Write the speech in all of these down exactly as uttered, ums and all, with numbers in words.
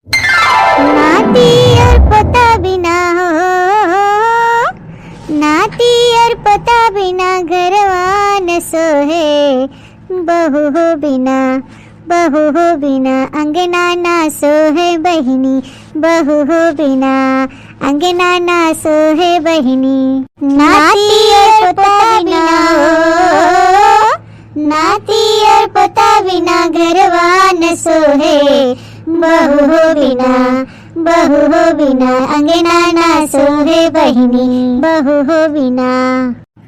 नाती और पोता बिना हो, नाती और पोता बिना घरवा न सोहे, बहू हो बिना, बहू हो बिना अंगना ना सोहे बहिनी, बहू हो बिना अंगना ना सोहे बहिनी। नाती और पोता बिना हो, नाती और पोता बिना घरवा न सोहे, बहू हो बिना, बहू हो बिना अंगना ना सोहे बहिनी, बहू हो बिना।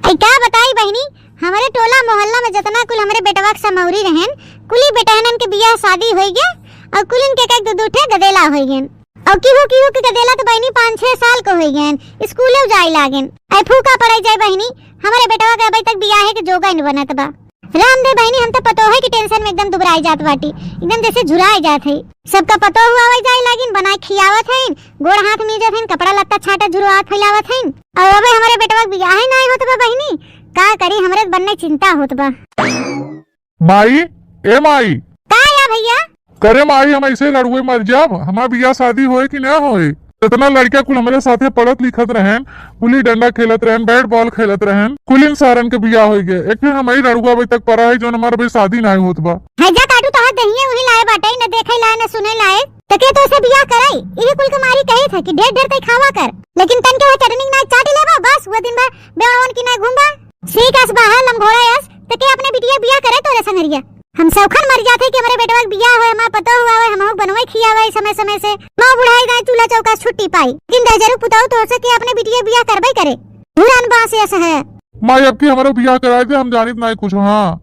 ऐ का बताई बहिनी, हमरे टोला मोहल्ला में जतना कुल हमरे बेटवा के समौरी रहेन, कुली बेटहनन के बियाह शादी होई गया और कुलिन के एक दो दो ठे गदेला होई गएन। और किहू किहू के गदेला तो बहिनी पाँच छह साल के होई गएन, स्कूले जाए लागेन। ऐ फूका पड़े जाए बहिनी, हमरे बेटवा के अबे तक बियाहे के जोगा न बनत बा। राम दे बहिनी, हम तो पतोहे की tension में एकदम दुबराई जात बाटी, एकदम जैसे झुराई जात है। सबका पतोह आवे जाए लागिन, बनाए खियावत हईन, गोड़ हाथ मीजत हईन, कपड़ा लत्ता छाटत झुरवात फैलावत हईन। और अबे हमरे बेटवा के बियाहे नाई होत बा बहिनी, का करी, हमरे बन्ने चिंता होत बा। माई, ए माई। का या भैया? करे माई, हम ऐसे रड़ुए मर जाब, हमार बियाह शादी होए कि ना होए? इतना लड़का कुल हमरे साथे पढ़त लिखत रहेन, गुल्ली डंडा खेलत रहेन, bat ball खेलत रहेन, कुलिन सारन के बियाह होई गए। एक फिर हम ही रड़ुआ अबे तक पड़ा है, जौन हमार अबे शादी नाई होत बा। है जा काटू, तोहार दहिए उही लाए बाटे, न देखे लाए, न सुने लाए। त के तोसे बियाह कराई? इही कुल के मारी कही था कि ढेर ढेर तई खावा कर, लेकिन तन के वो चटनी ना चाट लेबा, बस वो दिन भर बेवड़वन की ना घूमबा। सीख अस बाहा लमघोड़ा अस, त के अपने बिटिया बियाह करे तोरे संगरिया? हम सौखन मर जाते कि हमरे बेटवा के बियाह होए, हमार पतोह हुआ होए, हमहू बनवे खियावे समय समय से। माँ बुढ़ाई दाए चूल्हा चौका से छुट्टी पाई, लेकिन दहिजरू पुताऊ तोसे के अपने बिटिया बियाह करबे करे। धुरान बांस अस है। माई, अब की हमरो बियाह कराई दे, हम जानित नाई कुछ। हाँ,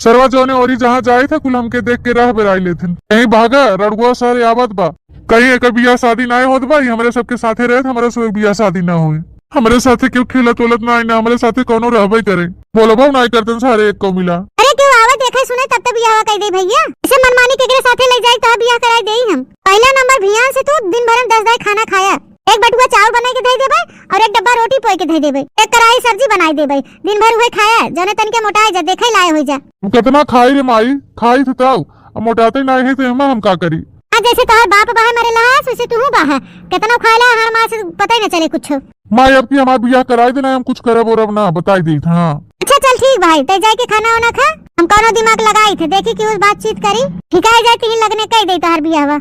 सरवा जौने ओरी जहाँ जाए था, कुल हमके देख के राह बेराई लेथिन। कहीं भागा, रड़ुआ सारे आवत बा। कहीं एकर बियाह शादी नाई होत बा, ई हमरे सबके साथे रहत, हमरे सब बियाह शादी ना होई। हमरे साथे केहू खेलत ओलत नाई, ना हमरे साथे कौनो रहबे करे। बोलबो नाई करतन सारे एक को मिला। अरे केहू आवे देखे सुने तब तो बियाह कई दे भैया। इसे मनमानी केकरे साथे ले जाई, तब बियाह कराई देई हम। पहला नंबर भियान से तू दिन भर में दस दाई खाना खाया। एक बटुआ चाउर बनाई के धई देबे और एक डब्बा रोटी पोई के धई देबे, एक कढ़ाई सब्जी बनाई देबे, दिन भर उहे खाया, जौने तन के मोटाए जा, देखे लाए होई जा। हम कितना खाई रे माई, खाई थे तब, अब मोटाते नाई है तो एमा हम का करी? हाँ, जैसे तोहार बाप बाहे मरे लहास, वैसे तू बाहे, कितना खाए ला हर माँ से पता ही न चले कुछ। माई, अब की हमार बियाह कराई देना, हम कुछ करब ओरब ना, बताई देई था। हाँ। अच्छा चल ठीक भाई, ते जाए के खाना वाना खा, हम कौनो दिमाग लगाई थे, देखी कि उस बातचीत करी, ठिकाए जाए तीन लगने कह दे तोहार बियाह बा।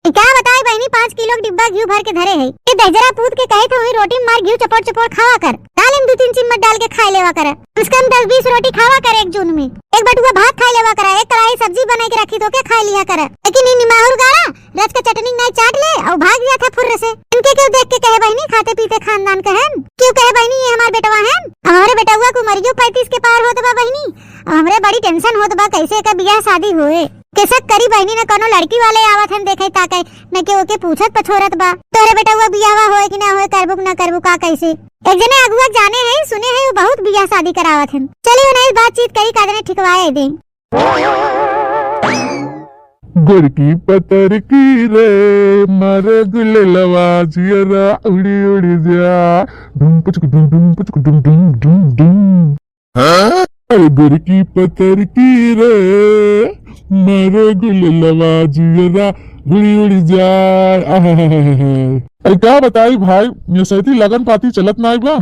ई का बताई बहिनी, पाँच किलो के डिब्बा घीव भर के धरे है। ये दहिजरा पूत के कहे थे, वही रोटी में मार घीव चपोड़ चपोड़ खावा कर। दाल में दो तीन चम्मच डाल के खाए लेवा कर। कम से कम दस बीस रोटी खावा कर एक जून में। एक बटुआ भात खाए लेवा कर, एक कढ़ाई सब्जी बनाई के रखी तो के खाए लिया कर। लेकिन ई निमाहुर गाड़ा रच के चटनी नाई चाट ले और भाग गया था फुर्र से। इनके क्यों देख के कहे बहिनी, खाते पीते खानदान के हन? क्यों कहे बहिनी, ये हमार बेटवा हन? अब हमरे बेटवा को उमरियो पैंतीस के पार होत बा बहिनी। अब हमरे बड़ी tension होत बा, कैसे एकर बियाह शादी होए। कैसे करी बहिनी, न कौनो लड़की वाले आवत हन देखे ताके, न के ओके पूछत पछोरत बा। तोहरे बेटवा बियाहवा होए कि ना होए, करबू कि ना करबू, का कैसे? एक जने अगुआ जाने हैं, सुने हैं, वो बहुत बियाह शादी करावत हन। चली उन्हें बातचीत करी, का जने ठिकवाए दे। गोरकी पतर की रे, मारे गुलेलवा जियरा उड़ी उड़ी जा, डुम पुचक डुम डुम पुचक डुम डुम डुम डुम। हाँ? अरे गोरकी पतर की रे, मारे गुलेलवा जियरा उड़ी उड़ी जाए। आहाहाहा। अरे का बताई भाई, ये सैती लगन पाती चलत नाई बा।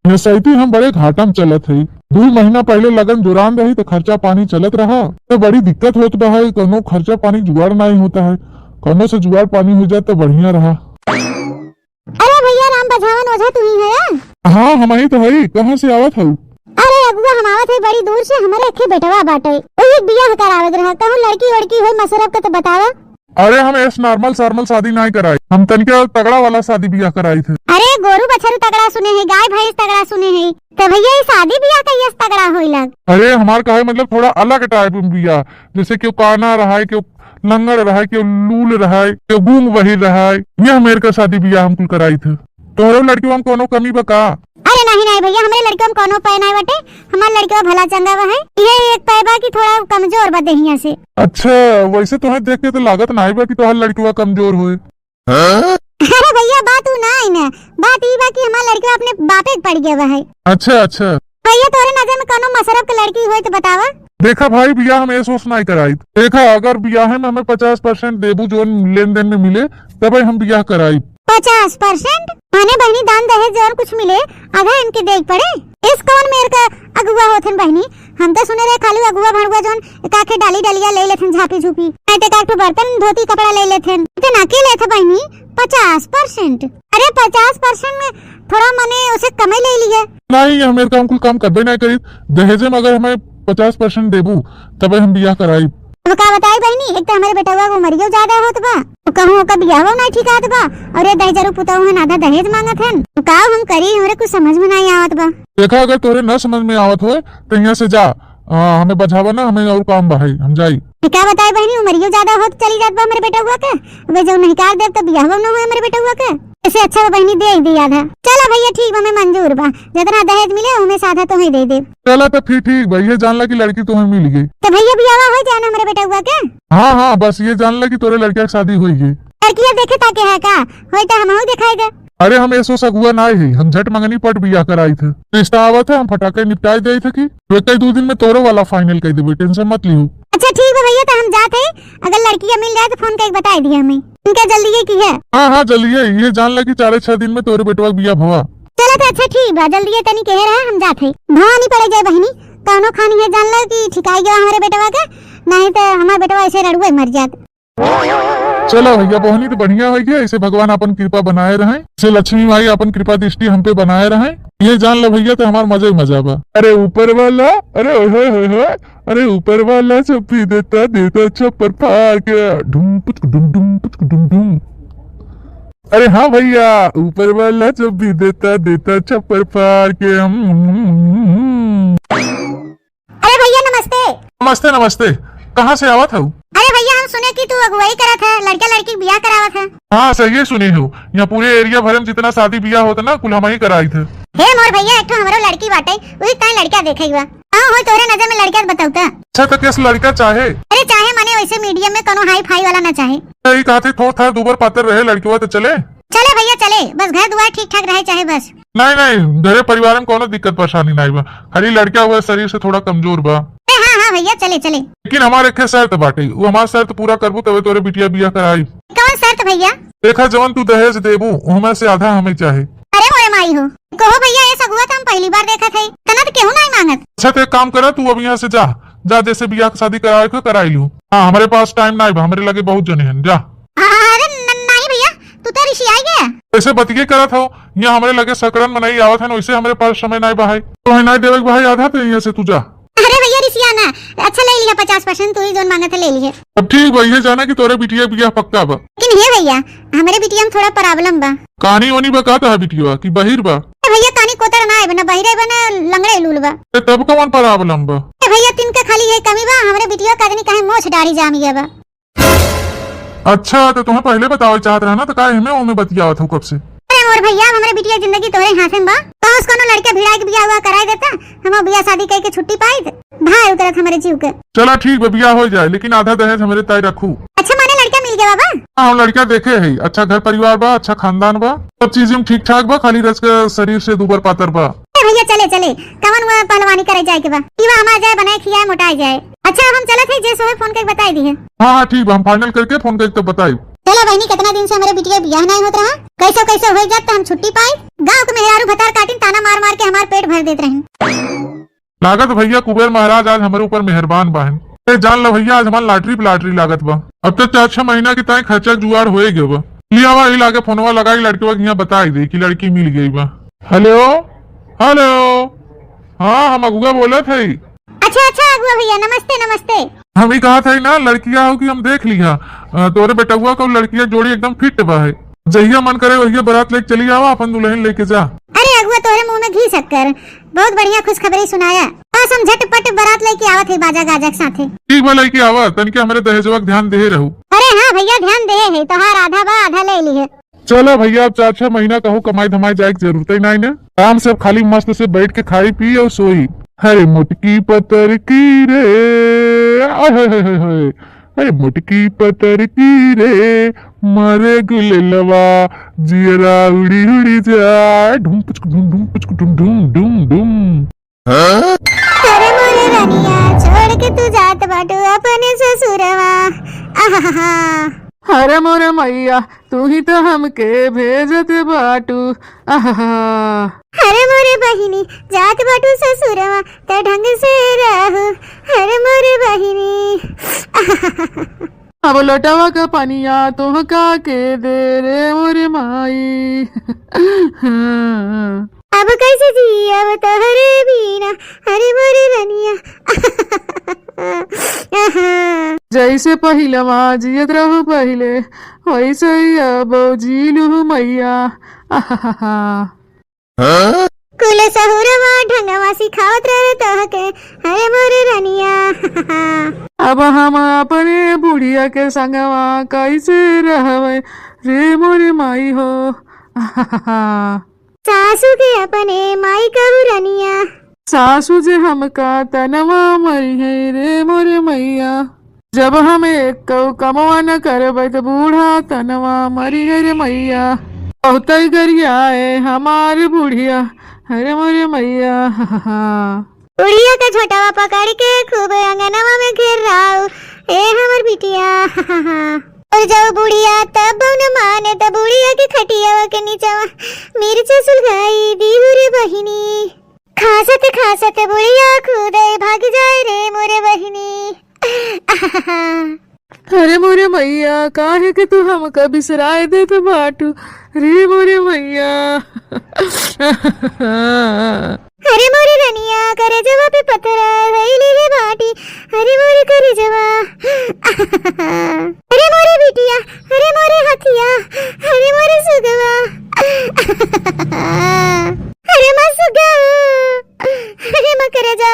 ये सैती हम बड़े घाटा में चलत हई। दो महीना पहले लगन जोरान रही तो खर्चा पानी चलत रहा, तो बड़ी दिक्कत होत बा है, कौनो खर्चा पानी जुगाड़ नाई होता है, कौनो से जुगाड़ पानी हो जाए तो बढ़िया रहा। अरे भैया, राम बझावन ओझा तू ही है या? हाँ, हम ही तो हई। कहाँ से आवत हऊ? अरे अगुआ, हम आवत है बड़ी दूर से, हमरे एक बेटवा बाटे, वही बियाह करावे के रहा। कहूँ लड़की वड़की होई मसरब के तो बतावा। अरे हम ऐस normal सार्मल शादी नाई कराई, हम तनिका तगड़ा वाला शादी बियाह कराई थे। अरे गोरू बछरू तगड़ा सुने है, गाय भैंस तगड़ा सुने है, तो भैया ये शादी बियाह का यस तगड़ा होई लाग। अरे हमार कहे मतलब थोड़ा अलग type में बियाह, जैसे क्यों काना रहा है, क्यों लंगड़ रहे, केहू लूल रहे, केहू गूंग बहिर रहे। यह मेर का शादी बियाह हम कुल कराई थे। तोहरो लड़कियों में कोनो कमी बा का? अरे नहीं, नहीं भैया, हमरे लड़कियों में कोनो पै नहीं बटे। हमार लड़कियों भला चंगा बा है। ये एक पै बा कि थोड़ा कमजोर बा देहिया से। अच्छा, वैसे तोहे देख के तो लागत नहीं बा कि तोहर लड़कियों कमजोर होए। अरे भैया, बात उ ना है ना, बात ई बा कि हमार लड़कियों अपने बापे के पड़ गया बा है। अच्छा, अच्छा। भैया, तोरे नजर में कोनो मसरब के लड़की होए तो बतावा। देखा भाई, बियाह हम एस ओस नाई कराई। देखा, अगर बियाहे में हमें पचास परसेंट देबू, जोन लेन देन में मिले, तबे हम बियाह कराई। पचास परसेंट? माने बहिनी, दान दहेज जौन कुछ मिले, आधा इनके देख पड़े। इस कौन मेर का अगुआ होथन बहिनी? हम तो सुने रहे खाली अगुआ भड़ुआ जौन काखे डाली डलिया ले लेथन, झापी झूपी, नहीं तो काठू बर्तन धोती कपड़ा ले लेथन। इतना के लेथे बहिनी? पचास परसेंट? अरे पचास परसेंट में थोड़ा मने उसे कमे ले लिए। नहीं, हम एरका कुल काम करबे नहीं करी। दहेजे में अगर हमें पचास परसेंट देबू, तबे हम बियाह कराई। अब का बताई बहिनी, एक तो हमारे बेटवा के उमरियो ज्यादा होत बा, तो कहूँ ओकर बियाहो नहीं ठिकात बा, और ये दहेजरू पुतहु हन, आधा दहेज मांगत हन, तो का हम करी, हमरे कुछ समझ में नहीं आवत बा। देखा, अगर तोरे न समझ में आवत होए, तो यहाँ से जा, आ, हमें बझावा ना, हमें और काम बा है, हम जाई। तो का बताई बहिनी, उमरियो ज्यादा होत चली जात बा हमरे बेटवा के, वे जो नहीं कर देब तो बियाह न होए हमरे बेटवा के। ऐसे अच्छा बा बहिनी, दे ही दे आधा। चला भैया, ठीक बा, हमें मंजूर बा, जितना दहेज मिले, उमे से आधा तोहे दे देब। चला तो फिर ठीक बा, ये जान ला कि लड़की तोहे मिल गई। तो भैया, बियाह हो जाए ना हमरे बेटवा के। हाँ, हाँ, बस ये जान ला कि तोरे लड़किया के शादी होई गई। लड़किया देखे ताके है का? होई तो हमहू दिखाई दे। अरे, हम एसो सगुआ ना है, हम झट मंगनी पट बियाह कराई थे। रिश्ता आवत है, हम फटाके निपटाई दे थे कि तो एक दो दिन में तोरो वाला फाइनल कर देबे, टेंशन मत लियो। अच्छा ठीक बा भैया, तो हम जात है, अगर लड़किया मिल जाए तो फोन करके बताई दिया हमें। इनका जल्दी है कि है? हाँ, हाँ, जल्दी है, ये जान ला कि चार छह दिन में तोरे बेटवा के बियाह भवा। चला तो अच्छा ठीक बा, जल्दी है, तनी कहे रहा, हम जात है। भवानी पड़े जाए बहिनी, कौनो खानी है जान ला कि ठिकाई गया हमारे बेटवा के, नहीं तो हमारे बेटवा ऐसे रड़ुए मर जात। चला भैया, बहनी तो बढ़िया हो गया, ऐसे भगवान अपन कृपा बनाए रहें, ऐसे लक्ष्मी माई अपन कृपा दृष्टि हम पे बनाए रहें। ये जान लो भैया, तो हमार मजा ही मजा बा। अरे ऊपर वाला, अरे ओए होए होए होए, अरे ऊपर वाला जब भी देता, देता छप्पर फाड़ के, ढुम पुचक ढुम ढुम पुचक ढुम ढुम। अरे हाँ भैया, ऊपर वाला जब भी देता, देता छप्पर फाड़ के। हम अरे भैया नमस्ते। नमस्ते, नमस्ते। कहाँ से आवत हऊ? अरे भैया, हम सुने कि तू अगुवाई करत है, लड़का लड़की के बियाह करावत है। हाँ, सही सुने हो। यहाँ पूरे एरिया भरे में जितना शादी बियाह होता ना, कुल हम ही कराई थे। हे मोर भैया, एक ठो हमरो लड़की बाटे, वही ताई लड़का देखे हुआ। हाँ हो, तोरे नजर में लड़का बताऊ त। अच्छा, तो किस लड़का चाहे? अरे चाहे माने वैसे मीडियम में, कोनो हाई फाई वाला ना चाहे। यही कहते, थोड़ा था दूबर पातर रहे लड़कवा तो चले। चले भैया चले, बस घर दुआर ठीक ठाक रहे चाहे बस। नहीं, नहीं, घरे परिवार में कोनो दिक्कत परेशानी नहीं बा, खाली लड़का हुआ शरीर से थोड़ा कमजोर बा। अरे हाँ, हाँ भैया, चले, चले। लेकिन हमार एक शर्त बाटे, वो हमार शर्त पूरा करबू तबे तोरे बिटिया बियाह कराई। कौन शर्त भैया? देखा, जवन तू दहेज देबू, ओहमे से आधा हमें चाहे। अरे मोरे माई हो, कहो भैया, ये सगुआ तो हम पहली बार देखत है, तना तो केहू नहीं मांगत। अच्छा, तो एक काम करा, तू अब यहाँ से जा, जा, जैसे बियाह के शादी करावे के कराई लू। हाँ, हमारे पास टाइम नहीं बा, हमारे लगे बहुत जने हैं, जा। अरे न-, नहीं भैया, तू तो रिसियाई गया। ऐसे बतिये करत हो, यहाँ हमरे लगे सकड़न मनई आवत हन, वैसे हमरे पास समय नाई बा है। तो है नाई देवे के भाई आधा, तो यहाँ से तू जा। अरे भैया रिसिया ना, अच्छा ले लिया पचास परसेंट, तू ही जोन मांगत है ले लिया। अब ठीक बा, ये जाना कि तोरे बिटिया बियाह पक्का बा। लेकिन हे भैया, हमरे बिटिया में थोड़ा प्रॉब्लम बा। कहानी ओनी बा का तोहार बिटिया की बहिर बा? अरे भैया कहानी कोतर ना आए बा, ना बहिरे बा, ना लंगड़े लूल बा। ए, तब कौन प्रॉब्लम बा? ए भैया तिनका खाली ये कमी बा, हमरे बिटिया का आदमी कहे मोछ डारी जाम गया बा। अच्छा, तो तुम्हें पहले बतावे चाहत रहा ना, तो का एमे ओमे बतियावत हो कब से? अरे मोर भैया, अब हमरे बिटिया जिंदगी तोरे हाथे में बा। कहो, कोनो लड़का भिड़ा के बियाह हुआ कराई देता, हम बियाह शादी कई के छुट्टी पाई, भाई उतरत हमरे जीव के। चला ठीक बा, बियाह हो जाए, लेकिन आधा दहेज हमरे ताई रखू। अच्छा, माने लड़का मिल गया बा? हाँ, हम लड़का देखे है, अच्छा घर परिवार बा, अच्छा खानदान बा, सब चीज में ठीक ठाक बा, खाली रच के शरीर से दूबर पातर बा। ए भैया, चले, चले, कवन वो पहलवानी करे जाए के बा? पीवा हमार जाए, बनाए खियाए, मोटाए जाए। अच्छा, अब हम चलत है, जे सोहे फोन करके बताई दी है। हाँ, हाँ, ठीक बा, हम फाइनल करके फोन करके तो बताई। चला बहिनी, कितना दिन से हमरे बिटिया बियाह नहीं होत रहा, कैसो कैसो हो जात तो हम छुट्टी पाई। गाँव के मेहरारू भतार काटिन ताना मार मार के हमार पेट भर देत रही। लागत भैया कुबेर महाराज आज हमरे ऊपर मेहरबान बाहन। ए जान लो भैया, आज हमार लॉटरी पे लॉटरी लागत बा। अब तो चार छह महीना के ताई खर्चा के जुगाड़ होए गए बा। लिया वा, ई लागे फोनवा लगाई, लड़कवा के यहाँ बताई दे कि लड़की मिल गई बा। हेलो, हेलो, हाँ, हम अगुआ बोलत हई। अच्छा, अच्छा, अगुआ भैया, नमस्ते, नमस्ते। हम ई कहत हई ना, लड़किया हो कि हम देख लिहा, अ, तोरे बेटउआ को लड़किया जोड़ी एकदम फिट बा है। जहिया मन करे वहिया बारात लेके चली आवा, अपन दुल्हन लेके जा। अरे अगुआ, तोहरे मुंह में घी शक्कर, बहुत बढ़िया खुशखबरी सुनाया। बस हम झटपट बारात लेके आवत है बाजा गाजा के साथे। ठीक बा, लेके आवा, तनिके हमरे दहेजवा के ध्यान देहे रहू। अरे हाँ भैया, ध्यान देहे है, तोहार आधा बा, आधा ले ली है। चला भैया, अब चार छह महीना कहूँ कमाई धमाई जाए के जरूरत ही नहीं ना, आराम से अब खाली मस्त से बैठ के खाई पी और सोई। हरे मोटकी पतर की रे, आय हाय हाय हाय हाय। अरे मोटकी पतर की रे, मारे गुलेलवा, जियरा उड़ी उड़ी जाए, ढुम पुचक ढुम ढुम पुचक ढुम ढुम ढुम ढुम। अरे मोरे रनिया छोड़ कि तू जात बाटू अपने ससुरवा। आहा। अरे मोरे मइया, तू ही तो हमके भेजत बाटू। आहा। अरे मोरे बहिनी, जात बाटू ससुरवा, त ढंग से रहू। अरे मोरे बहिनी। अब लोटवा का पनिया तोहका के दे रे मोरे माई। अब कैसे जियब तोहरे बिना, अरे मोरे रनिया। जैसे पहिलवा जियत रहू पहिले, वैसे ही अब जी लूहू मइया। कुल सहुरवा ढंगवा सिखावत रहे तोहके, अरे मोरे रनिया। अब हम अपने बुढ़िया के संगवा कैसे रहबे रे मोरे माई हो। सासू के अपने माई कहू रनिया। सासू जे हमका तनवा मरिहैं रे मोरे मइया। जब हम एक्कउ कमवा न करबै त बूढ़ा तनवा मरिहैं रे मइया। बहुतै गरियाए हमार बुढ़िया, अरे मोरे मइया। बुढ़िया का झोंटवा पकड़ के खूब अंगनवा में घेराऊ, ए हमर बिटिया। और जब बुढ़िया तब न माने, त बुढ़िया के खटियावा के नीचवा मिर्चा सुलगाई दीहू रे बहिनी। खासत खासत बुढ़िया खुदै भाग जाए रे मोरे बहिनी। अरे मोरे मइया, काहे के तू हमका बिसराए देत बाटू रे मोरे मइया। अरे मोरे रनिया, करेजवा पे पत्थर धइले हे बाटी, अरे मोरे करेजवा। अरे मोरे बिटिया, अरे मोरे हथिया, अरे मोरे सुगवा। अरे माँ सुगा, अरे माँ करेजा।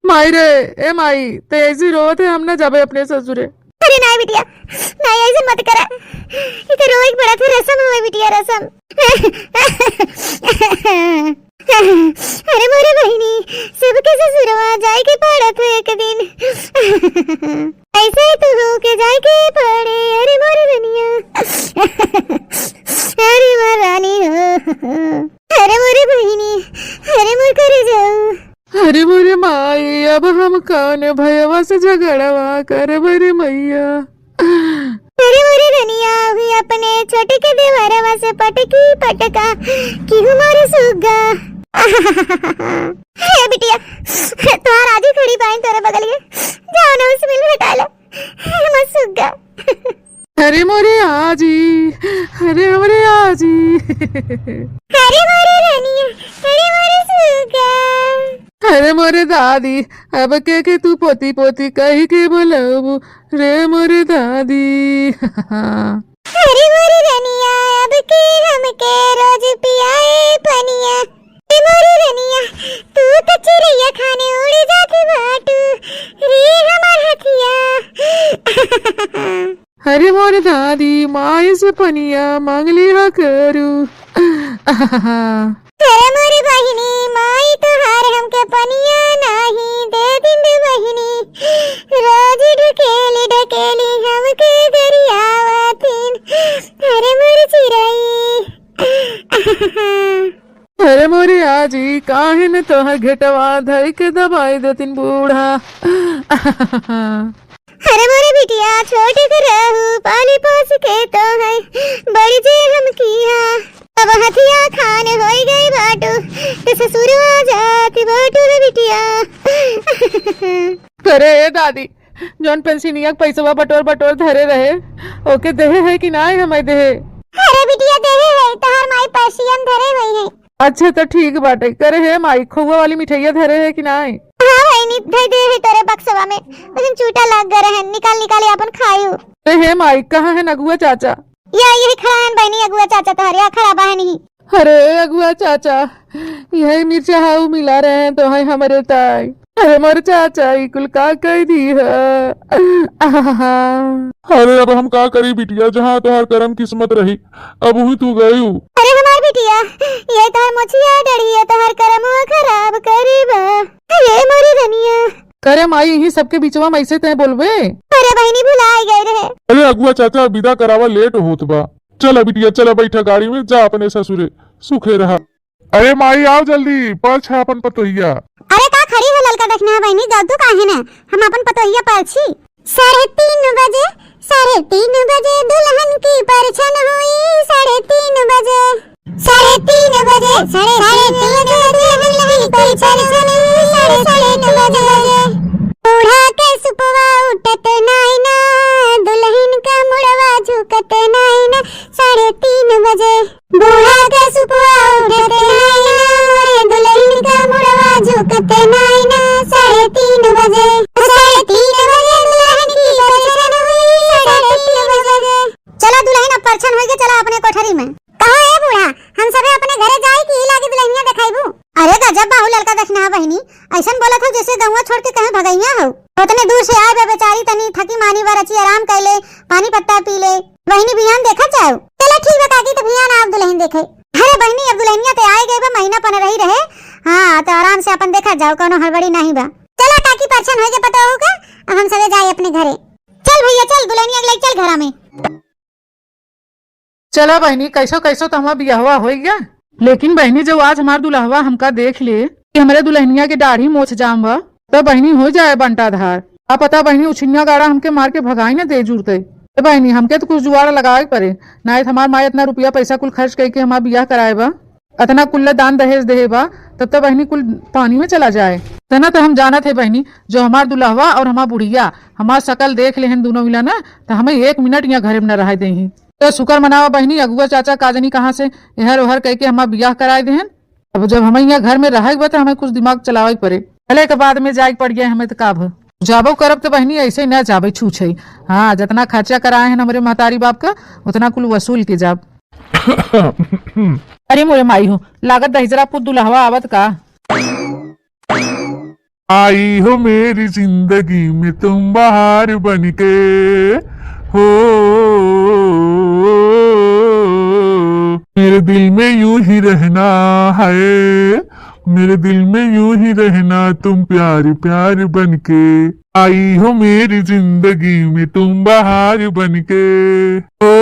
माई रे, ए माई, ते ऐसी रोवत है, हम ना जाबे अपने ससुरे। अरे नाई बिटिया, नाई ऐसे मत करा। ई तो रोए के पड़त है, रसम हवे बिटिया, रसम। अरे मोरे बहिनी, सबके ससुरवा जाए के पड़त है एक दिन। ऐसे ही तू हो के जाए के पड़े, अरे मोरे रनिया। अरे मोर रानी हो। अरे मोरे बहिनी, अरे मोर करेजाऊ। अरे मोरे माई, अब हम कौन भयवा से झगड़वा करब रे मइया। अरे मोरे रनिया, अभी अपने छोटे के देवरवा से पटकी पटका, किहू मोरे सुग्गा। हे बिटिया, तोहार आजी खड़ी बाइन तोरे बगलिए, जाओ ना उस मिल भेटा ले। हे मोर सुग्गा। अरे मोरे आजी, अरे हमरे आजी। अरे मोरे रनिया, अरे मोरे सुगा। अरे मोरे दादी, अब के के तू पोती पोती कही के बोलबू रे मोरे दादी। अरे मोरे रनिया, अब के हमके रोज पियाए पनिया। ए मोरे रनिया, तू त चिरैया खाने उड़ जात बाटू रे हमार हथिया। अरे मोर दादी, माई से पनिया मांग लिहा करू। अरे मोरे बहिनी, माई तोहार हमके पनिया नाही दे दिन रे बहिनी। रोज ढकेली ढकेली हमके गरियावतिन। अरे मोर चिरई। अरे मोरे आजी, काहे न तोहर घेटवा धइ के दबाई देतिन बूढ़ा। अरे मोरे बिटिया, छोट के रहू, पाली पोस के तोहइ बड़ी जे हम किहा। अब हथिया खान होइ गइ बाटू, त ससुरवा जात बाटू रे बिटिया। अरे ए दादी, जौन पेंसिनिया के पैसवा बटोर बटोर धरे रहे, ओके देहे है कि नाय हमें देहे? अरे बिटिया, देहे है, तोहार माई पर्सिया में धरे हुई है। अच्छा, त ठीक बाटे। करे हे माई, खोआ वाली मिठाइया धरे है कि नाय? हाँ बहिनी, धर दे है तोरे बक्सवा में, लेकिन चूटा लाग गए रहे, निकाल निकाल अपन खायू। अरे हे माई, कहाँ है अगुआ चाचा? या यही खड़ा है बहिनी, अगुआ चाचा तोहरे, या खड़ा बहिनी। अरे अगुआ चाचा, यही मिर्चा हाउ मिला रहे हैं तो है हमरे ताई। अरे मोर चाचा, ई कुल का कह दी है? अरे अब हम का करी बिटिया, जहाँ तोहार करम किस्मत रही, अब हुई तू गयू। अरे हमार बिटिया, ये तोहर मोछिया डढ़िया तोहर करमवा खराब करी बा। अरे मोरी रनिया। करे माई, यही सबके बिचवा में ऐसे तय बोलबे? अरे बहिनी, भुलाई गए रहे। अरे अगुआ चाचा, विदा करावा, लेट होत बा। चला बिटिया, चला, बैठा गाड़ी में, जा अपने ससुरे, सुखे रहा। अरे माई, आओ जल्दी, पछ है अपन पतोहिया। अरे का खड़ी हो ललका देखना बहिनी, गावतू काहे ना, हम आपन पतोहिया परछी। साढ़े तीन बजे, साढ़े तीन बजे दुल्हन की परछन हुई, साढ़े तीन बजे। साढ़े तीन बजे, साढ़े तीन बजे दुल्हन की परछन हुई, साढ़े तीन बजे। बूढ़ा के सुपवा उठत नाई ना, दुल्हन का मुड़वा झुकत नाई ना, साढ़े तीन बजे। बूढ़ा के सुपवा उठत नाई ना, मोरे दुल्हन का मुड़वा झुकत नाई ना, साढ़े तीन बजे। साढ़े तीन बजे दुल्हन की परछन हुई, साढ़े तीन बजे। चला दुल्हन, अब परछन होइगे, चला अपने कोठरी में। कहो ए बूढ़ा, हम सबे अपने घरे जाई कि ई लागे दुल्हनिया देखाइबू? अरे गजब बा हो ललका देखना बहिनी, अइसन बोलत हो जइसे गउँवा छोड़ के कहीं भगइया हो। ओतने दूर से आए बा बेचारी, तनी थकी मानी बा, रची आराम कइले, पानी पत्ता पी ले। बहिनी, बिहान देखत जाओ। चला ठीक बा काकी, त बिहान आप दुल्हन देखे। अरे बहिनी, अब दुल्हनिया त आए गए बा, महीना पनरही रहे। हाँ, त आराम से आपन देखत जाओ, कउनो हड़बड़ी नाहीं बा। चला काकी, परछन होइगे पतोहू के, अब हम सबे जाए अपने घरे। चल भइया चल, दुल्हनिया के लइ चल घरा में। चला बहिनी, कइसो कइसो त हमार बियहवा होइ गया। लेकिन बहिनी, जब आज हमार दुलहवा हमका देख ले कि हमरे दुल्हनिया के दाढ़ी मोछ जाम बा, त बहिनी होइ जाए बंटाधार। का पता बहिनी, उछिन्या गाड़ा हमके मार के भगाई न दे जुरते। ए बहिनी, हमके त कुछ जुगाड़ लगावे के परे, नाहीं त हमार माई इतना रुपया पइसा कुल खर्च कइके हमार बियाह कराए बा, इतना कुल्ला दान दहेज देहे बा, तब त बहिनी कुल पानी में चला जाए। इतना त हम जानत है बहिनी, जो हमार दुलहवा और हमार बुढ़िया हमार सकल देख लेहन दुनो मिला ना, त हमें एक मिनट यहाँ घरे में न रहाई देही। त शुक्र मनावा बहिनी, अगुआ चाचा का जनी कहाँ से एहर ओहर कइके हमार बियाह कराए देहन। अब जब हमें यहाँ घर में रहे के बा, त हमें कुछ दिमाग चलावे के परे। भले के बाद में जाए के पड़ जाए हमें, त का भ-, जाबो करब त बहिनी, अइसे न जाबे छूछे। हाँ, जितना खर्चा कराए हैं हमरे महतारी बाप का, उतना कुल वसूल के जाब। अरे मोरे माई हो, लागत दहिजरा पुत दुलहवा आवत का। आई हो मेरी जिंदगी में तुम बहार बनके, हो, मेरे दिल में यूं ही रहना है, मेरे दिल में यूं ही रहना तुम प्यार प्यार बनके। आई हो मेरी जिंदगी में तुम बहार बनके, हो।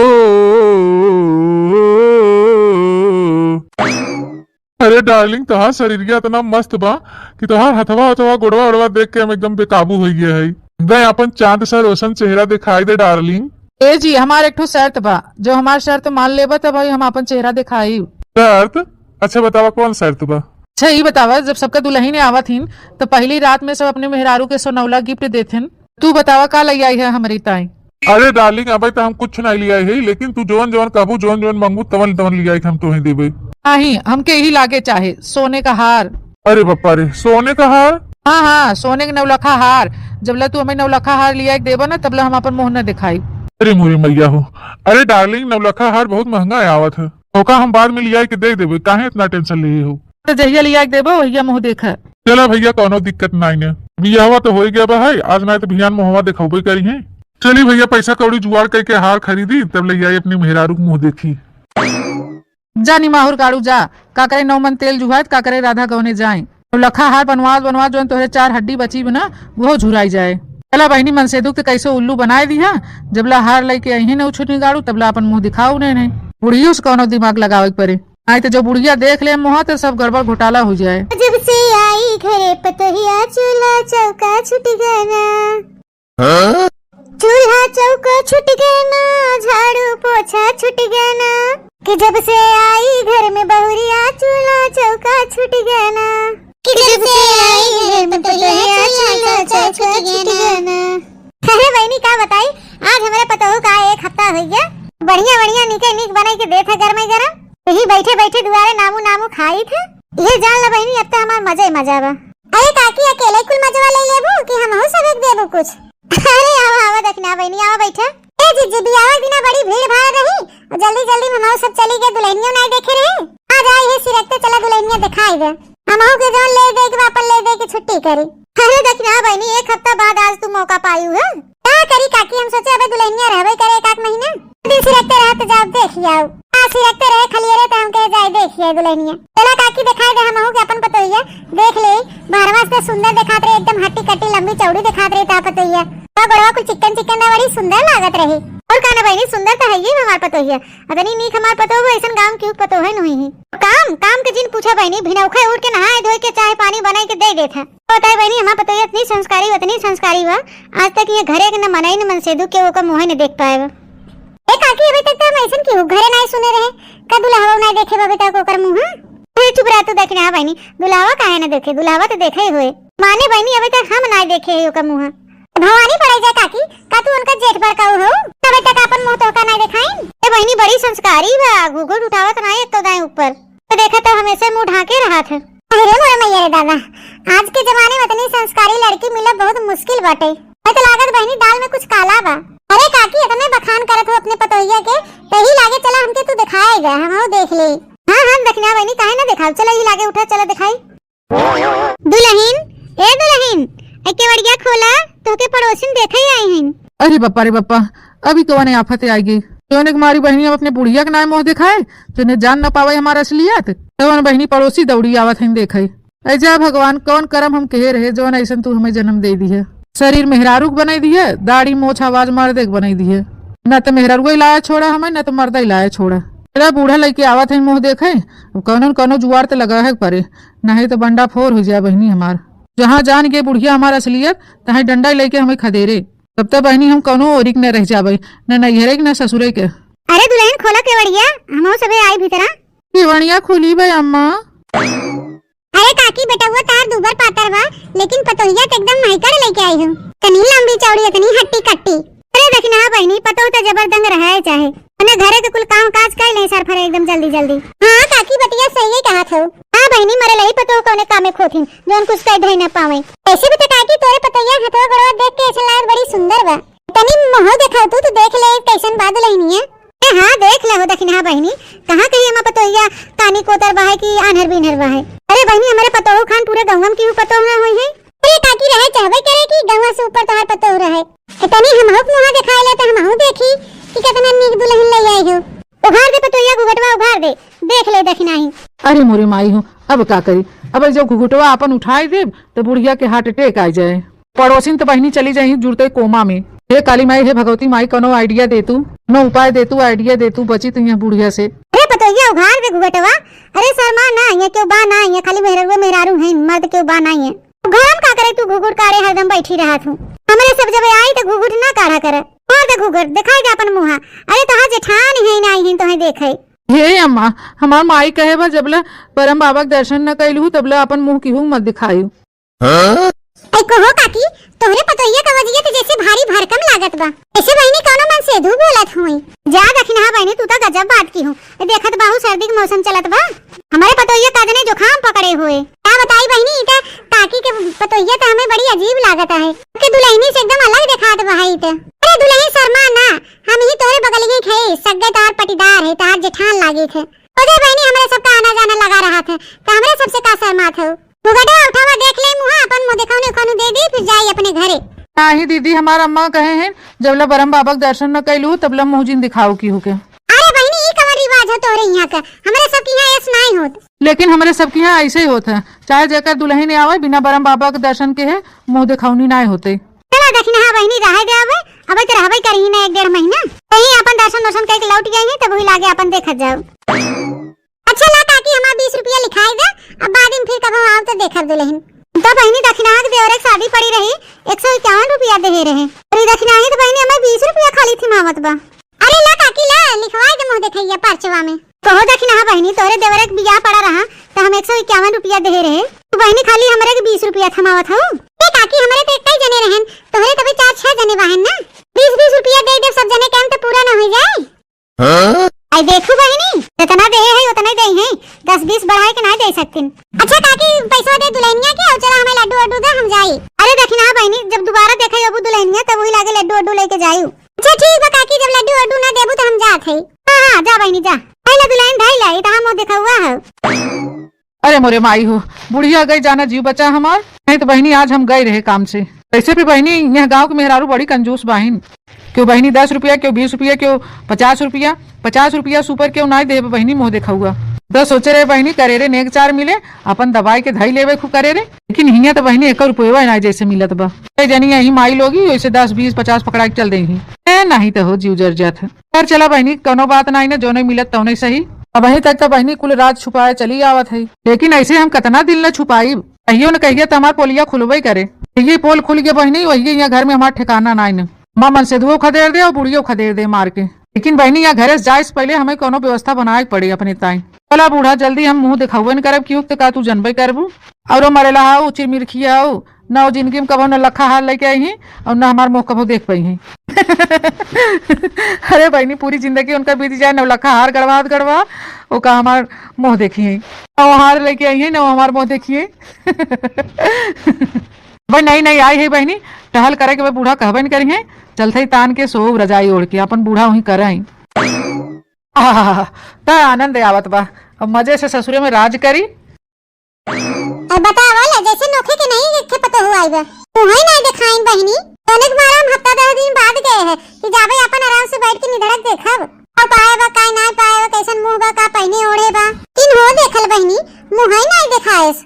अरे डार्लिंग, तोहार शरीरिया इतना मस्त बा कि तोहार हथवा हथवा गोड़वा ओड़वा देख के हम एकदम बेकाबू होइ गया है। दे अपन चांद सा रोशन चेहरा दिखाई दे डार्लिंग। ए जी, हमार एक ठो शर्त बा, जो हमार शर्त मान लेबा त भाई हम अपन चेहरा दिखाई। शर्त? अच्छा बतावा कौन शर्त बा? अच्छा ई बतावा, जब सबका दुल्हन आवत हिन त पहली रात में सब अपने मेहरारू के सोनौला गिफ्ट देथिन, तू बतावा का लइ आई है हमरी ताई? अरे डार्लिंग, अबे त हम कुछ नाहीं लियाए है, लेकिन तू जवन जवन कहबू, जवन जवन मंगबू, तवन तवन लियाए के हम तोहे देबे। नाहीं, हमके यही लागे चाहे सोने का हार। अरे बप्पा रे, सोने का हार? हाँ हाँ, सोने के नौलखा हार। जबले तू हमें नौलखा हार लियाए के देबा ना, तबले हम अपन मुँह न दिखाई। अरे मोरी मैया हो, अरे डार्लिंग, नौलखा हार बहुत महंगा आवत है, ओका हम बाद में लियाए के दे देबे, काहे इतना टेंशन लिए हो? त जहिया लियाए के देबो, वहिया मुँह देखा। चला भइया, कौनो दिक्कत नाई न। बियाहवा त होइ गया बा है, आज नाई त बिहान मुँहवा देखौबे करी है। चली भइया, पैसा कौड़ी जुगाड़ कइके हार खरीदी, तब लइ आई अपनी मेहरारू के मुँह देखी। जा निमाहुर गाड़ू जा, का करे नौ मन तेल जुहात, का करे राधा गवने जाए। नौलखा हार बनवात बनवात जौन तोहरे चार हड्डी बची बना, वो झुराई जाए। चला बहिनी, मनसेधु के त कइसो उल्लू बनाए दिहा, जबला हार लइके अइहे न उछुनी गाड़ू, तबला अपन मुँह दिखाऊ ने, ने। बुढ़ियो से कौनो दिमाग लगावे के परे। नाहीं त जब बुढ़िया देख ले मुँह, त सब गड़बड़ घोटाला होइ जाए। जब से आई घरे पतोहिया, चूल्हा चौका छूट गया ना। हाँ? चूल्हा चौका छूट गया ना, झाड़ू पोछा छूट गया ना। कि जब से आई घर में बहुरिया, चूल्हा चौका छूट गया ना। कि जब से आई घर में पतोहिया, चूल्हा चौका छूट गया ना। अरे बहिनी, का बताई, आज हमरे पतोहू का एक हफ्ता होइ गया, बढ़िया बढ़िया नीके नीक बनाई के देत है गरमाई गरम। यही बैठे बैठे दुआरे नामू नामू खाई थे। ये जान ला बहिनी, अब त हमार मजा ही मजा बा। अरे काकी, अकेले कुल मजवा ले लेबू कि हमहू सब एक देबू कुछ? अरे आवा आवा दखिना बहिनी, आवा बैठा। ए जीजी, बियाह के दिना बड़ी भीड़ भाड़ रही, और जल्दी जल्दी में हमहू सब चली गए, दुल्हनियो नाई देखे रहे। आज आई है सिरकते, चला दुल्हनिया दिखाई दे। हमहू के जौन ले दे के बा, अपन ले दे के छुट्टी करी। अरे दखिना बहिनी, एक हफ्ता बाद आज तू मौका पायू है। का करी काकी, हम सोचे अबे दुल्हनिया रहबे करे एक आध महीना, दिन सिरकते रहे तो जाओ देख आओ। आ सिरकते रहे खलियरे तो हम कहे जाए देख आओ दुल्हनिया। चला काकी दिखाई दे हमहू के अपन पतोहिया, देख ले, बहरवा से सुंदर दिखात रहे, एकदम हट्टी कट्टी लंबी चौड़ी दिखात रहे ता पतोहिया। तो गोड़वा कुल चिकन चिकन रहे, बड़ी सुंदर लागत रहे। और का ना बहिनी, सुंदर तो है ही हमार पतोहिया, अतनी नीक हमार पतोह, ऐसन गाँव की पतोह है नहीं। काम, काम के जिन पूछा बहिनी, भिनौखा उठ के नहाए धोए के चाहे पानी बनाई के दे देत है। बताए बहिनी, हमार पतोहिया इतनी संस्कारी, उतनी संस्कारी बा, आज तक ये घरे के न मनई न मनसेधू के ओकर मुँहे न देख पाए बा। ए काकी, अबे तक तो हम ऐसन की हो घरे नाय सुने रहे, का दुल्हवा नाय देखे बा अबे तक ओकर मुँह? अरे चुप रह तू, देखी ना बहिनी, दुल्हवा काहे न देखे, दुल्हवा तो देखे ही होए। माने बहिनी, अबे तक हम नाय देखे ही ओकर मुँह। भवानी पड़े जा काकी, का तू उनका जेठ बड़काऊ हो? अबे तक आपन मुँह तोहका नाय देखाइन। ए बहिनी बड़ी संस्कारी बा, घुघुट उठावत नाय एक तो दाएं ऊपर। तो देखा तो हमेशा मुँह ढाके रहत है। अरे मोरे मैया रे दादा, आज के जमाने में इतनी संस्कारी लड़की मिलब बहुत मुश्किल बाटे। मैं तो लागत बहिनी दाल में कुछ काला बा। अरे काकी, इतने बखान करत हो अपने पतोहिया के, तही लागे चला हमके तू दिखाए जा, हम देख ले। हाँ हाँ दखिना बहिनी, काहे ना देखाऊ, चला ही लागे उठा, चला दिखाई। दुलहिन, ए दुलहिन, ए केवड़िया खोला, तोहके पड़ोसिन देखे आई हईन। अरे बप्पा रे बप्पा, अभी कवने आफत आई गई। जौने के मारी बहिनी हम अपने बुढ़िया के नाय मुँह देखाए, जौने जान न पावे हमार असलियत, तवन बहिनी पड़ोसी दौड़ी आवत हईन देखे। ऐ जा भगवान, कौन करम हम केहे रहे, जौन ऐसन तू हमें जन्म दे दिहे। शरीर मेहरारू के बनाई दिहे, दाढ़ी मोछ आवाज मर्दे के बनाई दिहे। न त मेहरारुआ लाया छोड़ा हमें, न त मर्दा लाया छोड़ा। तेरा बूढ़ा लइके आवत है मुँह देखे, अब कौनो न कौनो जुआर त लगा है परे, नहीं त बंडा फोर हो जाए बहिनी हमार। जहाँ जान गए बुढ़िया हमार असलियत, तहाँ डंडा लइके हमें खदेरे। तब तक बहिनी हम कौनो ओरी के न रह जाबे, न नैहरे के, न ससुरे के। अरे दुलहिन, खोला केवड़िया, हमहू सबे आई भीतरा। केवड़िया खुली बे अम्मा। अरे काकी, बेटउआ तार दूबर पातर बा, लेकिन पतोहिया त एकदम माइकड़ लइके आई हो। इतनी लंबी चौड़ी, इतनी हट्टी कट्टी। अरे दखिनहा बहिनी, पतोह त जबरदंग रहे चाहे, ओने घरे के कुल काम काज कर ले सर फरे एकदम जल्दी जल्दी। हाँ काकी, बतिया सही कहत हो। हाँ बहिनी, मरे लई पतोह कौने कामे खोथिन, जौन कुछ कह धई न पावे। ऐसे भी तो काकी, तोरे पतोहिया हथवा गोड़वा देख के ऐसे लागत बड़ी सुंदर बा। तनी मुँह देखाऊ तू, तू देख ले कैसन बा दुलहिनिया। ए हाँ, देख ले हो दखिनहा बहिनी, कहाँ कहीं हमार पतोहिया कानी कोतर बा है कि आन्हर बिन्हर बा है। अरे बहिनी, हमारे पतोह खान पूरे गौवा में केहू पतोह ना होई है। अरे काकी, रहे चाहबे करे कि गौवा से ऊपर तोहार पतोह रहे। ए तनी हमहू के मुँह देखाए ले त हमहू देखी कि कितना नीक दुलहिन ले आई हो। उघार दे पतोहिया घुघटवा, उघार दे, देख ले दखिनाही। अरे मोरे माई हो, अब का करी, अब जब घुघटवा आपन उठाई देब त बुढ़िया के हार्ट अटैक आ जाए। पड़ोसिन त बहिनी चली जाई जुड़ते कोमा में। हे काली माई, हे भगवती माई, कौनो आइडिया दे तू, कौनो उपाय दे तू, आइडिया दे तू, बची तू यहाँ बुढ़िया से। अरे पतोहिया उघार दे घुघटवा। अरे शर्मा ना, यहाँ केहू बा ना, यहाँ खाली मेहरारू मेहरारू हैं, मर्द केहू बा ना यहाँ। घर में का करे तू घुघुट काढ़े हरदम बैठी रहत हूँ। हमरे सब जब आई त घुघुट ना काढ़ा करे। उघार दे घुघुट, दिखाई दे अपन मुँहा। अरे तोहार जेठान है ना, आई हैं तोहे देखे। हे अम्मा, हमार माई कहे बा जबले बरम बाबा के दर्शन न कैलू तबले अपन मुँह केहू मत दिखायू। ऐ कहो काकी, तोहरे पतोहिया का वजियत जैसे भारी भरकम लागत बा। ऐसे बहिनी कौनो मनसेधू बोलत हुई। जा दखिनहा बहिनी, तू तो गजब बात की हूँ। ए, देखत बाहू सर्दी के मौसम चलत बा। हमारे पतोहिया का जने जुकाम पकड़े हुए। का बताई बहिनी, ई त काकी के पतोहिया त हमें बड़ी अजीब लागत है। के दुलहिनी से एकदम अलग देखात बा है ई त। अरे दुलहिन शर्मा ना, हम ही तोहरे बगलिए खे, सग्गे तोहार पटीदार है, तोहार जेठान लागे थे। ओदे बहिनी, हमरे सबका आना जाना लगा रहत है, त हमरे सबसे का शर्मात हो? घुघटवा उठावा, देख ले मुँहा, अपन मुँह देखौनी उखौनी दे दी, फिर जाई अपने घरे। नाही दीदी, हमार अम्मा कहे हैं, जबले बरम बाबा के दर्शन न कैलू, तबले मुँह जिन दिखाऊ केहू के। अरे बहिनी, ई कवन रिवाज हो तोहरे यहाँ के? हमरे सब के यहाँ ऐस नाई होत। लेकिन हमरे सब के यहाँ ऐसे ही होत है, चाहे जेकर दुलहिन आवे, बिना बरम बाबा के दर्शन के है, मुँह देखौनी नाई होते। चला दखिनहा बहिनी, रहे दे अबे, अबे तो रहबे करी ना एक डेढ़ महीना, कहीं अपन दर्शन वर्शन करके लौट गई है, तब वही लागे अपन देखत जाओ। अच्छा ला काकी, हमार बीस रुपया लिखाई दे, अब बाद में फिर कबो आओ तो देखब दुलहिन। तो बहिनी दखिनहा के देवरे के शादी पड़ी रही, एक सौ इक्यावन रुपया देहे रहे। अरे दखिनहा ही तो बहिनी हमें बीस रुपया खाली थिमावत बा। अरे ला काकी ला, लिखवाई दे मुँह देखैया पर्चवा में। कहो दखिनहा बहिनी, तोरे देवरे के बियाह पड़ा रहा, तो हम एक सौ इक्यावन रुपया देहे रहे। तू बहिनी खाली हमरे के बीस रुपया थमावत हऊ। ए काकी, हमरे तो एक ही जने रहन, तोहरे तबे चार छह जने बाहन ना। बीस बीस रुपया दे दे सब जने, काम तो पूरा ना हो जाए। हाँ? आई देखू बहिनी, जितना देहे है उतना ही देई है, दस बीस बढ़ाए के ना दे सकतीन। अच्छा काकी, पैसा दे दुलहिनिया के, और चला हमें लड्डू वड्डू दे, हम जाई। अरे दखिनहा बहिनी, जब दोबारा देखे अबू दुलहिनिया तब वही लागे लड्डू वड्डू लेके जायू। अच्छा ठीक बा काकी, जब लड्डू वड्डू ना देबू तो हम जात है। हाँ हाँ, जा बहिनी जा। भाई ला दुलहिन, भाई ला, ई तो हम देखौआ है। अरे मोरे माई हो, बुढ़िया गई जाना जीव बचा हमार। नहीं तो बहिनी आज हम गए रहे काम से। वैसे भी बहिनी यह गाँव के मेहरारू बड़ी कंजूस बाहिन। केहू बहिनी दस रुपया, केहू बीस रुपया, केहू पचास रुपया, पचास रुपया से ऊपर केहू नाई देबे बहिनी मुँह देखौआ। तो सोचे रहे बहिनी करेरे नेग चार मिले, अपन दबाई के धई लेबे खूब करेरे, लेकिन हियाँ तो बहिनी एक रुपया नाई जैसे मिलत बा। ए जनी यही माई लोगी वैसे दस बीस पचास पकड़ा के चल देही। ए नहीं तो हो जीव जर जात है। पर चला बहिनी, कौनो बात नाई ना, जौने मिलत तौने सही। अबहीं तक त बहिनी कुल राज छुपाए चली आवत है, लेकिन ऐसे हम कतना दिन ले छुपाइब? कहियो न कहियो त हमार पोलिया खुलबे करे। ये पोल खुल गया बहिनी, वही यहाँ घर में हमार ठिकाना नाई न। माँ मनसेधुओ खदेड़ दे और बुढ़ियो खदेड़ दे मार के। लेकिन बहिनी, यहाँ घरे से जाए से पहले हमें कोनो व्यवस्था बनाए के पड़ी अपने ताई। चला बूढ़ा, जल्दी हम मुँह दिखावे न करब, क्यों त का तू जनबे करबू? और वो मरेला हाउ, चिरमिरखिया हाउ, ना वो जिंदगी में कबो नौलखा हार लेके आई हैं और ना हमार मुँह कबो देख पाई हैं। अरे बहिनी, पूरी जिंदगी उनका बीत जाए नौलखा हार गड़वा गड़वा, वो का हमार मुँह देखी हैं, ना वो हार लेके आई हैं, ना वो हमार मुँह देखी हैं। भाई, नहीं, नहीं, आई है बहिनी, टहल करे के भाई बूढ़ा कहबे न करी हैं, चलते ही तान के सोव रजाई ओढ़ के, अपन बूढ़ा वहीं करे। आहा, त आनंद आवत बा, अब मजे से ससुरे में राज करी। अब बतावा ला, जैसे नोखे के नहीं देखे पतोहू आई बा। मुँहई नहीं देखाइन बहिनी, तनिक मारा हम हफ्ता दस दिन बाद गए हैं कि जाबे अपन आराम से बैठ के निधड़क देखब। का पाए बा, का ना पाए बा, कैसन मुँह बा, का पहिने ओढ़े बा। किन्हो देखल बहिनी, मुँहई नहीं देखाएस।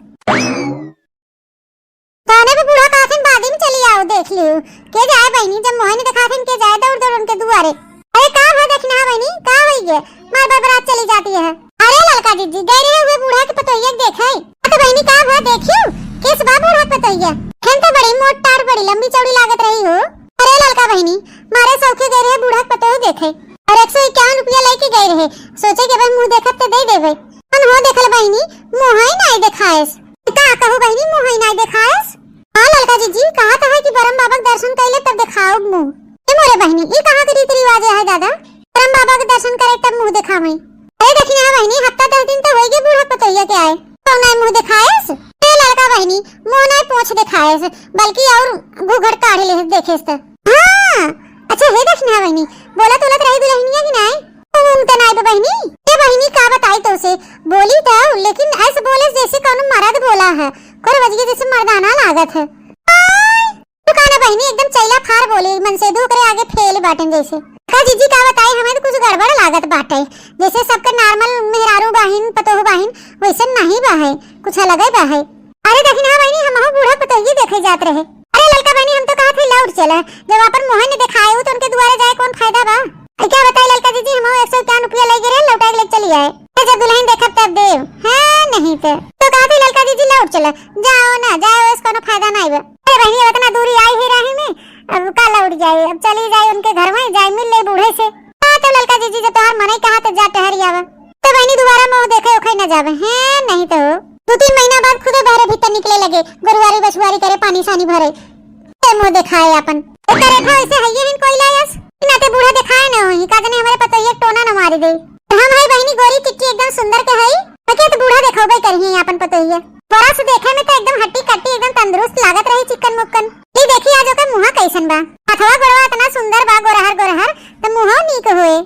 तने भी बूढ़ा कहथिन, "बादी में चली आओ, देख लियो।" के जाए बहिनी, जब मुँह नहीं देखाथिन, के जाए दौड़ दौड़ उनके दुआरे। अरे का भा दखिनहा बहिनी, का होई गे? मार बरबरात चली जाती है। अरे ललका जीजी, गए रहे हुए बूढ़ा के पतोहिया के देखे। अरे बहिनी, का भा देखियो? केस बा बूढ़ा के पतोहिया? खेन तो बड़ी मोट टाट, बड़ी लंबी चौड़ी लागत रही हो। अरे ललका बहिनी, मारे सौखे गए रहे बूढ़ा के पतोह देखे। और एक सौ इक्यावन रुपया लेके गए रहे। सोचे के भाई मुँह देखब तो दे देवे। अपन हो देखल बहिनी, मुँह ही नहीं देखाएस। का कहू बहिनी, मुँह ही नाई देखाएस? हाँ ललका जीजी, कहा तो है कि बरम बाबा के दर्शन कैले तब देखाओ मुँह। ए मोरे बहिनी, ई कहाँ के रीति रिवाज है दादा? बरम बाबा के दर्शन करे तब मुँह देखावे। अरे देखी ना बहिनी, हफ्ता दस दिन तो होई गए बूढ़ा पतोहिया के आए, तो नाई मुँह देखाएस। ए ललका बहिनी, मुँह नाई पोंछ देखाएस, बल्कि और घूघट काढ़े ले देखेस त। हाँ, अच्छा हे देखी ना बहिनी, बोलत बोलत रही दुल्हनिया की नाई? घूम त नाई बा बहिनी। ए बहिनी, का बताई तोसे, बोली त, लेकिन ऐसे बोले जैसे कौनो मर्द बोला है, कर बजिए जैसे मर्दाना लागत है। आय, तू का ना बहिनी, एकदम चैला फार बोली, मनसेधु ओकरे आगे फेल बाटन जैसे। का जीजी का बताई, हमें तो कुछ गड़बड़ लागत बाटे, जैसे सबके normal मेहरारू बाहिन, पतोह बाहिन, वैसे नहीं बा है, कुछ अलगे बा है। अरे देखी ना बहिनी, हमहू बूढ़ा पतोहिए देखे जात रहे। अरे ललका बहिनी, हम तो कहत हई लौट चला, जब अपन मुँह न देखाए हो तो उनके दुआरे जाए कौन फायदा बा? ए, क्या बताई ललका जीजी, हमहू एक सौ इक्यावन रुपया लइ गए रहे, लौटा के ले चली आए। तो जब दुल्हन देखब तब देव, हाँ नहीं तो। तो कहत हई ललका जीजी लौट चला, जाओ ना जाओ, इस कोनो फायदा नहीं बा। अरे बहिनी, अब इतना दूरी आई ही रही में, अब का लौट जाए, अब चली जाए उनके घर में, जाए मिल ले बूढ़े से। हाँ, तो ललका जीजी, जब तोहार मनई कहा, तो जा टहरी आवा। तो बहिनी, दोबारा मुँह देखे ओखे न जावे, हैं? नहीं तो दो तीन महीना बाद खुदे बहरे भीतर निकले लगे, गोरुआरी बछुआरी करे, पानी सानी भरे। ए मुँह देखाए अपन। ए करेठा वैसे हइये हिन कोई लायस। नाते बूढ़ा देखाए न होई, का जाने हमरे पतोहिया के टोना न मारी दे। हम है बहिनी गोरी चिट्टी एकदम सुंदर के हई, बाकी तो बूढ़ा देखौबे करिहे अपन पतोहिया। बड़ा से देखे में तो एकदम हट्टी कट्टी एकदम तंदुरुस्त लागत रही चिकन मुक्कन। ई देखी आज ओकर मुँहा कैसन बा। हथवा गोड़वा इतना सुंदर बा, गोरहर गोरहर, त मुँहो नीक होए।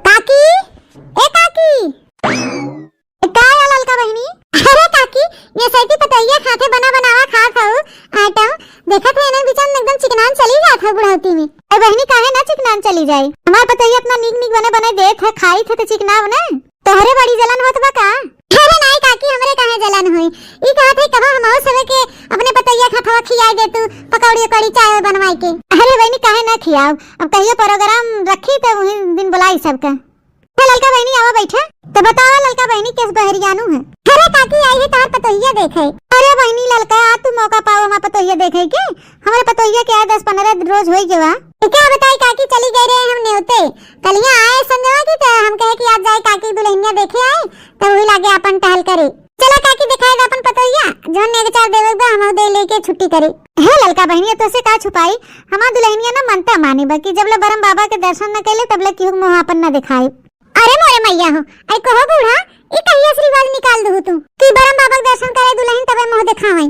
काकी, ए काकी। का या ललका बहिनी? अरे काकी, ये सैती पतोहिया खाते बना बनावा खात हऊ आइटम। देखत है ना, बीच में एकदम चिकनान चली जात है बुढ़ौती में। ए बहिनी, काहे ना चिकनान चली जाई? हमार पतोहिया इतना नीक नीक बने बने देत है, खाई थे तो चिकनाव ना। तोहरे बड़ी जलन होत बा का? अरे नाई काकी, हमरे काहे जलन होई? ई कहत है कबो हमहू सबे के अपने पतोहिया के हथवा खियाई दे तू, पकौड़ी उकौड़ी चाय बनवाई के। अरे बहिनी, काहे ना खियाव? अब कहियो प्रोग्राम रखी त वही दिन बुलाई सबका। हे ललका बहिनी, आवा बैठा। तो बतावा ललका बहिनी, केस बहरियानू है? अरे काकी, आई है तोहर पतोहिया देखे। अरे बहिनी ललका, आज तू मौका पाओ हमार पतोहिया देखे के। हमरे पतोहिया के आए दस पन्द्रह रोज होई गवा। ए, का बताई काकी, चली गई रहे हम नेवते। कलिया आए संजवा की, तो हम कहे कि आज जाए काकी दुल्हनिया देखे आए, तो वही लागे अपन टहल करे। चला काकी, दिखाए दे अपन पतोहिया, जौन नेग चार देवे बा, हम दे लेके छुट्टी करे। हे ललका बहिनिया, तोसे का छुपाई, हमार दुल्हनिया ना मनता मानी बा कि जब ले बरम बाबा के दर्शन न कैले, तब ले केहू के मुँह अपन न दिखाई। अरे मोरे मैया हो, आई कहो बूढ़ा, ई कहिया से रिवाज निकाल दू तू कि बरम बाबा के दर्शन करे दुल्हन तबे मुँह दिखावे?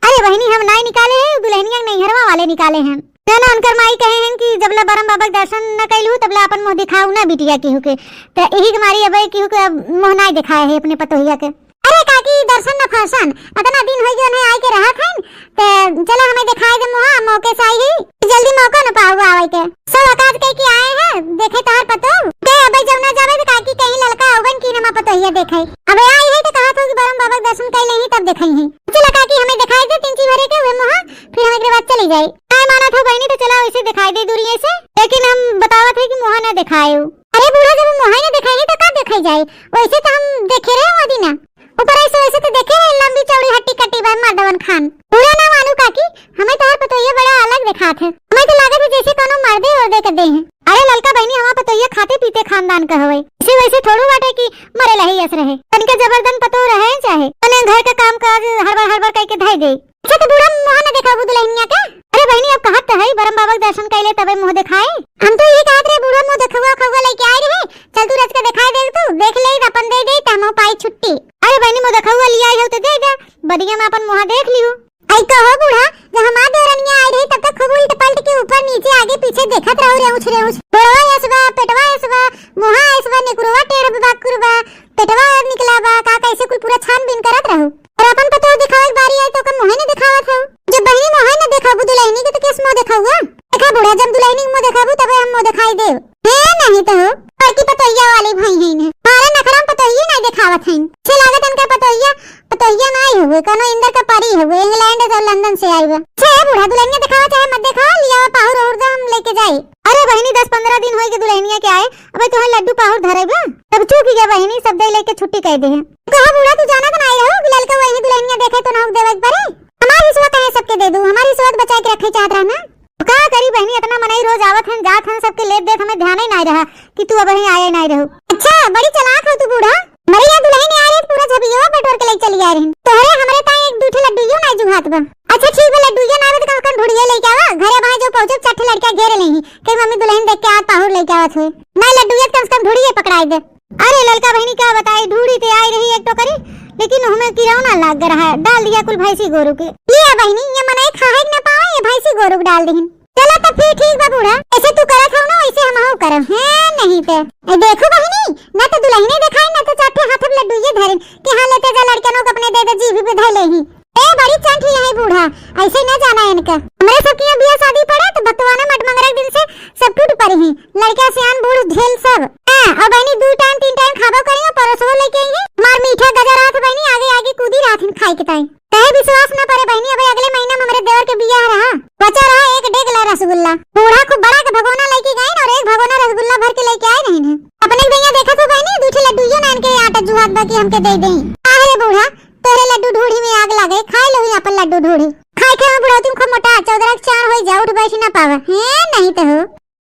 अरे बहिनी, हम नाई निकाले हैं, दुल्हनिया के नैहरवा वाले निकाले हैं। ना, ना, उनकर माई कहे हैं कि जब ले बरम बाबा के दर्शन न कैलू, तब ले अपन मुँह दिखाऊ ना बिटिया केहू के। त यही के मारी अब केहू के अब मुँह नाई दिखाए है अपने पतोहिया के। अरे काकी, दर्शन न फर्शन, इतना दिन होई गयो नहीं आए के रहत हैं, त चला हमें दिखाए दे मुँह, मौके से आई है, जल्दी मौका न पाऊ आवे के। सब औकात कह के आए हैं, देखे तोहर पतोह। के अबे जब ना जावे तो काकी कहीं ललका अउबन की नमा पतोहिया देखे। अबे आई है तो कहा था कि बरम बाबा के दर्शन कर लेही तब देखे ही। चला काकी हमें दिखाई दे तीन चीज भरे के हुए मुहा, फिर हम एकरे बाद चली जाए। काय माना था बहनी तो चला वैसे दिखाई दे दूरिये से, लेकिन हम बतावत है कि मुहा ना दिखाए। अरे बूढ़ा, जब मोहइ न देखाई है तो का देखाई जाए? वैसे तो हम देखे रहे वो दिना। ऊपर ऐसे वैसे तो देखे रहे, लंबी चौड़ी हट्टी कट्टी बा मर्दवन खान। बुरा ना मानू काकी, हमें तोहर पतोहिया बड़ा अलग देखात है। हमें तो लागत है जैसे कोनो मर्दे और दे के दे हैं। अरे ललका बहिनी, हमार पतोहिया खाते पीते खानदान का हवे। इसे वैसे थोड़ू बाटे कि मरे लही अस रहे। तनिका जबरदन पतोह रहे चाहे, तने घर का काम काज हड़बड़ हड़बड़ कइके धइ दे। अच्छा, तो बूढ़ा मुँह न देखाबू दुलहिनिया के? अरे बहिनी, अब कहत तो है, बरम बाबा के दर्शन कइले तबे मुँह देखाए। हम तो ये कहत रहे, बूढ़ा मुँह देखउआ खउआ लइके आए रहे, चल तू रच के देखाए दे, तू देख ले, अपन दे दे, त हमहू पाई छुट्टी। अरे बहिनी, मुँह देखउआ लिया हो तो दे दे, बदिया में अपन मुँह देख लियो। आई कहो बूढ़ा, जब हमार देवरनिया आए रही, तब तक खूब उल्ट पलट के ऊपर नीचे आगे पीछे देखत रहो, रेउछ रेउछ। गोड़वा ऐस बा, पेटवा ऐस बा, मुँहा ऐस बा, निकुरवा टेढ़ बाकुर बा, पेटवा निकला बा, का कैसे कुल पूरा छानबीन करत रहो। और अपन पतोह दिखावे के बारी आई तो ओकर मुँहे न दिखावत हो। जब बहिनी मुँहे न देखाबू दुलहिनी के तो केस मुँह देखाउआ? देखा बूढ़ा, जब दुलहिनी के मुँह देखाबू तबे हम मुँह देखाई देब। हे नहीं तो हो, बड़की पतोहिया वाली भई हइन। हमारे नखरा में पतोहिए नहीं देखावत हइन। छे लागत इनका पतोहिया, पतोहिया नहीं हुए, कोनो इंदर का परी हुए, इंग्लैंड और लंदन से आई बा। छे बूढ़ा, दुलहिनिया देखावा चाहे मत देखावा, लियावा पाहुर और दो हम लेके जाई। अरे बहिनी, दस पन्द्रह दिन होई के दुलहिनिया के आए, अबे तोहे लड्डू पाहुर धरे बा। तब चूक गया बहिनी, सब दे लेके छुट्टी कह दे। कहा बूढ़ा, तू जाना तो नहीं रहो कि ललका वही दुलहिनिया देखे तो ना देवे के परे। हमार हिस्सा कहे सबके दे दू, हमार हिस्सा बचा के रखे चाहत रहा ना। का करी बहिनी, इतना मनई रोज आवत हन, जात हन, सबके लेत देत हमें ध्यान ही नहीं रहा कि तू अबही आए नहीं रहू। अच्छा, बड़ी चालाक हो तू बूढ़ा। मरे यहाँ दुलहिन आ रही, पूरा झबियो बटोर के ले चली आ रही। तोहरे हमरे ताई एक दू ठे लड्डूयो नहीं जुहात बा। अच्छा ठीक बा, लड्डूयो ना आवे तो कम से कम ढूढ़िए लेके आवा। घरे भाई जो पहुँचब, चार ठे लड़कियाँ घेरे लेही, कहीं मम्मी दुलहिन देख के आवत पाहुर लेके आवत हुए। नहीं लड्डूयो तो कम से कम ढूढ़िए पकड़ाई दे। अरे ललका बहिनी का बताई, ढूढ़ी ते आई रही एक टोकरी, लेकिन हमें किरौना लाग रहा है, डाल दिया कुल भैंसी गोरू के। लिया बहिनी, ये मनई खाए के ना पावे, ये भैंसी गोरू के डाल दीहिन। चला तो फिर ठीक बा बूढ़ा, ऐसे तू करत हो ना, वैसे हमहू करब। हैं, नहीं ते। ए, देखो बहिनी, ना तो दुलहिने देखाई, ना तो चार ठे हाथ में लड्डू ये धरेन कि हाँ, लेते जा लड़कनों को अपने दे दे, जीभ पे धर लेही। ए, बड़ी चंट ही है बूढ़ा, ऐसे न जाना इनका। हमरे सबके यहाँ बियाह शादी पड़ा तो बतवाना मट मंगरा के दिन से सब टूट पड़ी ही, लड़का सियान बूढ़ झेल सब। हाँ, और बहिनी दू टाइम तीन टाइम खाबो करी, परोसवो लेके आई है। हमार मीठा गजर हाथ बहिनी आगे आगे कूदी रहत हिन खाए के ताई। कहे विश्वास न परे बहिनी, अबे अगले महीना में हमरे देवर के बियाह रहा, बचा रहा एक डेग ला रसगुल्ला। बूढ़ा खूब बड़ा के भगोना लेके गए और एक भगोना रसगुल्ला भर के लेके आए रही है। अपने के भैया देखत हो बहिनी, दू ठे लड्डूयो ना इनके आटा जुहात बा कि हमके दे देई। अरे बूढ़ा, तोरे लड्डू ढूढ़ी में आग लागे, खाए लो ही अपन लड्डू ढूढ़ी। खाए खाए में बुढ़ौती में खूब मोटा, चौदरा के चार होई जा, उठ बैठ ना पावे। हैं, नहीं तो हो।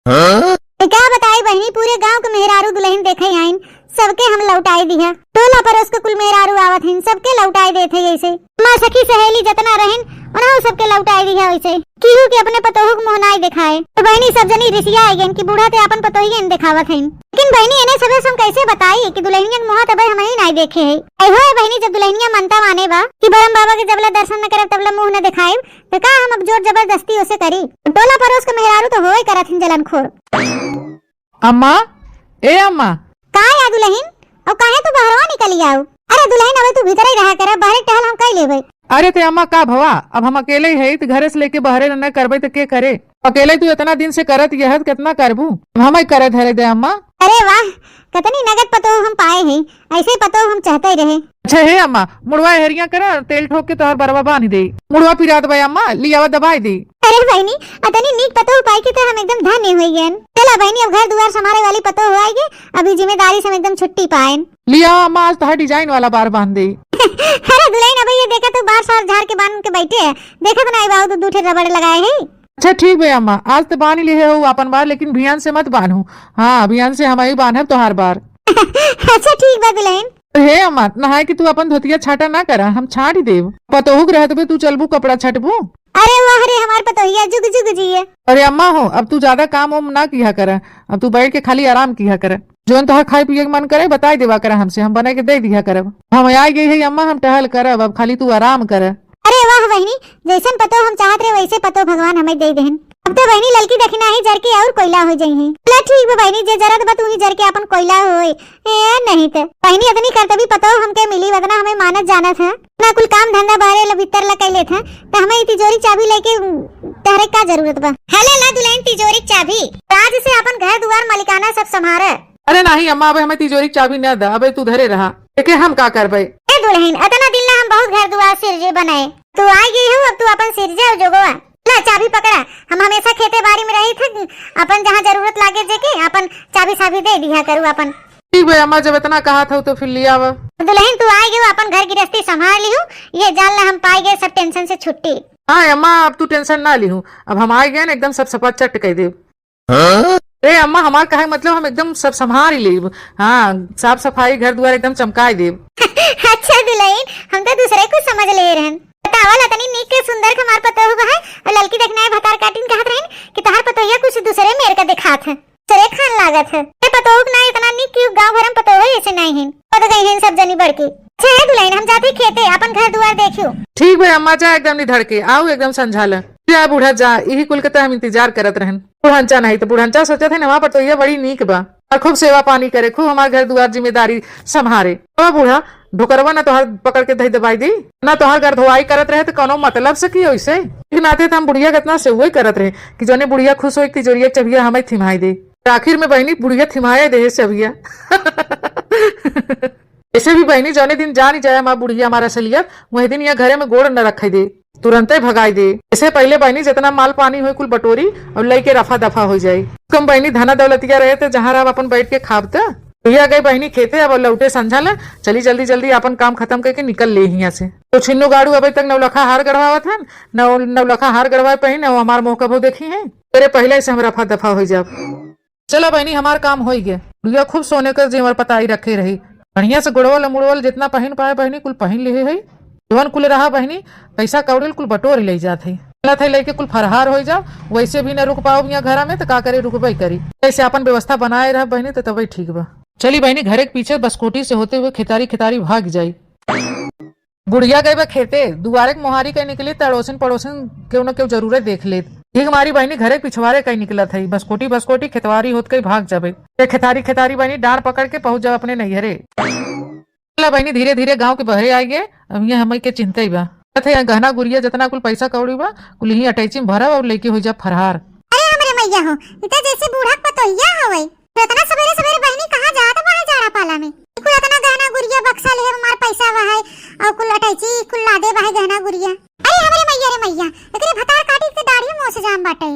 हाँ? तो क्या बताई बहिनी, पूरे गांव के मेहरारू दुलहिन देखे आइन, सबके हम लौटाई दिहा। टोला परोस के कुल मेहरारू आवत हइन, सबके लौटाई देत है ऐसे। हमार सखी सहेली जतना रहन, उन्हों सबके लौटाई दिहा वैसे। केहू के अपने पतोहू के मुँह नाई देखाए। तो बहिनी सब जनी रिसिया आई गइन कि बूढ़ा ते अपन पतोहियन देखावत हइन। लेकिन बहिनी, इन्हें सबे से हम कैसे बताई कि दुलहिनिया के मुँह तबे हम ही नाई देखे है। ऐहो ए बहिनी, जब दुलहिनिया मनता माने बा कि बरम बाबा के जबला दर्शन न करब तबला मुँह न देखाएब, तो का हम अब जोर जबरदस्ती ओसे करी? टोला परोस के मेहरारू तो होए करत हिन जलनखोर। अम्मा, ए अम्मा। का या दुलहिन? और काहे तू बहरवा निकली आऊ? अरे दुलहिन, अबे तू भीतर ही रहा करे, बहरे टहल हम कई लेबे। अरे ते अम्मा का भवा, अब हम अकेले ही है, तो घरे से लेके बहरे न करबे तो के करे? अकेले तू इतना दिन से करत यह है, कितना करबू? अब हमें करे धरे दे अम्मा। अरे वाह, कतनी नगद पतोह हम पाए हैं, ऐसे पतोह हम चाहते ही रहे। अच्छा हे अम्मा, मुड़वा हेरिया करा, तेल ठोक के तोहर बरवा बांध दे। मुड़वा पिरात बा अम्मा, लियावा दबाई दे। अरे बहिनी, अतनी नीक पतोह पाई के तो हम एकदम धन्य हो गए। चला बहिनी, अब घर दुआर संभाले वाली पतोह हो आएगी, अभी जिम्मेदारी से हम एकदम छुट्टी पाएन। लिया अम्मा, आज तोहर डिजाइन वाला बार बांध दे। अरे दुलहिन, अबे ये देखा तू बार सार झाड़ के बांध के बैठे है, देखत ना आई बाबू तू दू ठे रबड़ लगाए है। अच्छा ठीक बे अम्मा, आज तो बांध लिए हो अपन बार, लेकिन भियान से मत बांधू। हाँ, भियान से हम ही बांधब तोहार बार। अच्छा ठीक बा दुलहिन। हे अम्मा, नहाए के तू अपन धोतिया छाटा ना करा, हम छाट ही देब। पतोहू के रहत बे तू चलबू कपड़ा छटबू? अरे वाह रे हमार पतोहिया, जुग जुग जिए। अरे अम्मा हो, अब तू ज्यादा काम उम ना किया करा, अब तू बैठ के खाली आराम किया करा। जौन तोहार खाए पिए के मन करे, बताई देवा करा हमसे, हम बना के दे दिया करब। हम आ गई है अम्मा, हम टहल करब, अब खाली तू आराम कर। अरे वाह बहिनी, जैसन पतोह हम चाहत रहे वैसे पतोह भगवान हमें दे देहन। अब तो बहिनी ललकी दखिना ही जर के और कोयला हो जाई है। ले ठीक बा बहिनी, जे जरत बा तू ही जर के अपन कोयला होए। ए, नहीं तो बहिनी, इतनी करतबी पतोह हमके मिली, वतना हमें मानत जानत है। ना कुल काम धंधा बाहरे ला भीतर ला कई लेत है, तो हमें ई तिजोरी चाबी लेके तहरे का जरूरत बा? हले ला दुलहिन तिजोरी चाबी, राज से अपन घर दुआर मालिकाना सब संभारे। अरे नहीं अम्मा, अबे हमें तिजोरी चाबी न दा, अबे तू धरे रहा, एके हम का करबे? ए दुलहिन, इतना दिन ला हम बहुत घर दुआर सिरजे बनाए, तू आ गई हो, अब तू अपन सिरजे और जोगवा। ला चाबी पकड़ा, हम हमेसा खेते बारी में रही थे, अपन जहाँ जरूरत लागे जेके अपन चाबी साबी दे दिया करू अपन। ठीक बा अम्मा, जब इतना कहत हउ तो फिर लियावा। दुलहिन तू आइ गयो, अपन घर गिरस्ती सम्हार लिहू, ये जान ला हम पाइ गए सब tension से छुट्टी। हाँ अम्मा, अब तू tension ना लिहू, अब हम आइ गए न एकदम सब सफा चट कइ देब। हाँ? अरे अम्मा, हमार कहे क मतलब हम एकदम सब सम्हार ही लेब। हाँ, साफ सफाई घर दुआर एकदम चमकाइ देब। अच्छा दुलहिन, हम तो दुसरे कुछ समझ ले रहन। बतावा ला तनी नीक के सुंदर के हमार पतोह बा है, अउर ललकी दखिनहा भतार काटिन कहत रहन कि तहार पतोहिया कुछ दुसरे मेर का देखात है। सरे खान लागत है। ए पतोह के ना इतना नीक कि गाँव भर में पतोह ऐसे नाहीं हैं। पद गई हैं सब जनी बड़की। अच्छा है दुलहिन, हम जाते खेते, अपन घर दुआर देखियो। ठीक बा अम्मा, जा एकदम निधड़ के, आउ एकदम संझा ल। जा बूढ़ा जा, इही कुल के त हम इंतजार करत रहन। बुढ़नचा नहीं त बुढ़नचा सोचत है ना, हमार पतोहिया बड़ी नीक बा। अउर खूब सेवा पानी करे, खूब हमार घर दुआर जिम्मेदारी सम्हारे। ओ बूढ़ा, ढोकरवा ना तोहार पकड़ के धई दबाई दी, ना तोहार घर धोआई करत रहे त कौनो मतलब से की ओइसे। एक नाते त हम बुढ़िया के इतना सेवई करत रहे कि जौने बुढ़िया खुश होई, तिजोरिया के चबिया हमें थिमाई दे। आखिर में बहिनी बुढ़िया थिमाए देहे चबिया। ऐसे भी बहिनी जौने दिन जानी जाए हमार बुढ़िया हमार असलियत, वही दिन यहाँ घरे में गोड़ न रखे दे, तुरंते भगाई दे। ऐसे पहिले बहिनी जितना माल पानी होए कुल बटोरी अउर लइके रफा दफा होइ जाई। कम बहिनी धना दौलतिया रहे त जहाँ रहा अपन बैठ के खाब त। भैया गई बहिनी खेते, अब लौटे संझा ले, चली जल्दी जल्दी अपन काम खतम कइके निकल ले हियाँ से। तो छिन्नू गाड़ू अबे तक नौलखा हार गढ़वावत हन, नौ-, नौलखा हार गढ़वाए पहिन, अब हमार मुँह कबो देखी है। तेरे पहिले से हम रफा दफा होइ जाब। चला बहिनी, हमार काम होई गे। बुढ़िया खूब सोने क जेवर पताई रखे रही। बढ़िया से गुड़वल मुड़वल जितना पहिन पाए बहिनी, कुल पहिन लिहे है। जवन कुल रहा बहिनी, पैसा कौड़ी कुल बटोर ले जात है। चलत है लइके कुल फरहार होई जाओ, वैसे भी न रुक पाओ यहाँ घरा में, त का करे, रुकबे करी। ऐसे अपन व्यवस्था बनाए रह बहिनी, त तबे ठीक बा। चली बहिनी, घरे के पीछे बसकोटी से होते हुए खेतारी खेतारी भाग जाई। बुढ़िया गई बा खेते, दुआरे के मोहारी कहीं निकली त अड़ोसिन पड़ोसिन केहू न केहू जरूरे देख लेत। ठीक मारी बहिनी घरे के पिछवारे कहीं निकलत है, बसकोटी बसकोटी खेतवारी होत कहीं भाग जाबे। ते खेतारी खेतारी बहिनी डांड़ पकड़ के पहुंच जाओ अपने नैहरे। चला बहिनी धीरे धीरे गाँव के बहरे आइ गे, अब ये हमई के चिंता ही बा। कहत है, यहाँ गहना गुरिया जितना कुल पैसा कौड़ी बा, कुल यहीं अटैची में भरब अउर लइके हो जा फरहार। अरे हमरे मैया हो, ई त जैसे बूढ़ा के पतोहिया हवे। तो इतना सबेरे सबेरे बहिनी कहाँ जात बा है जाड़ा पाला में? ई कुल इतना गहना गुरिया बक्सा लिहे हमार पैसा बा है, अउर कुल अटैची कुल लादे बा है गहना गुरिया। अरे हमरे मैया रे मैया, एकरे भतार काटी के दाढ़ी मोछ जाम बाटे।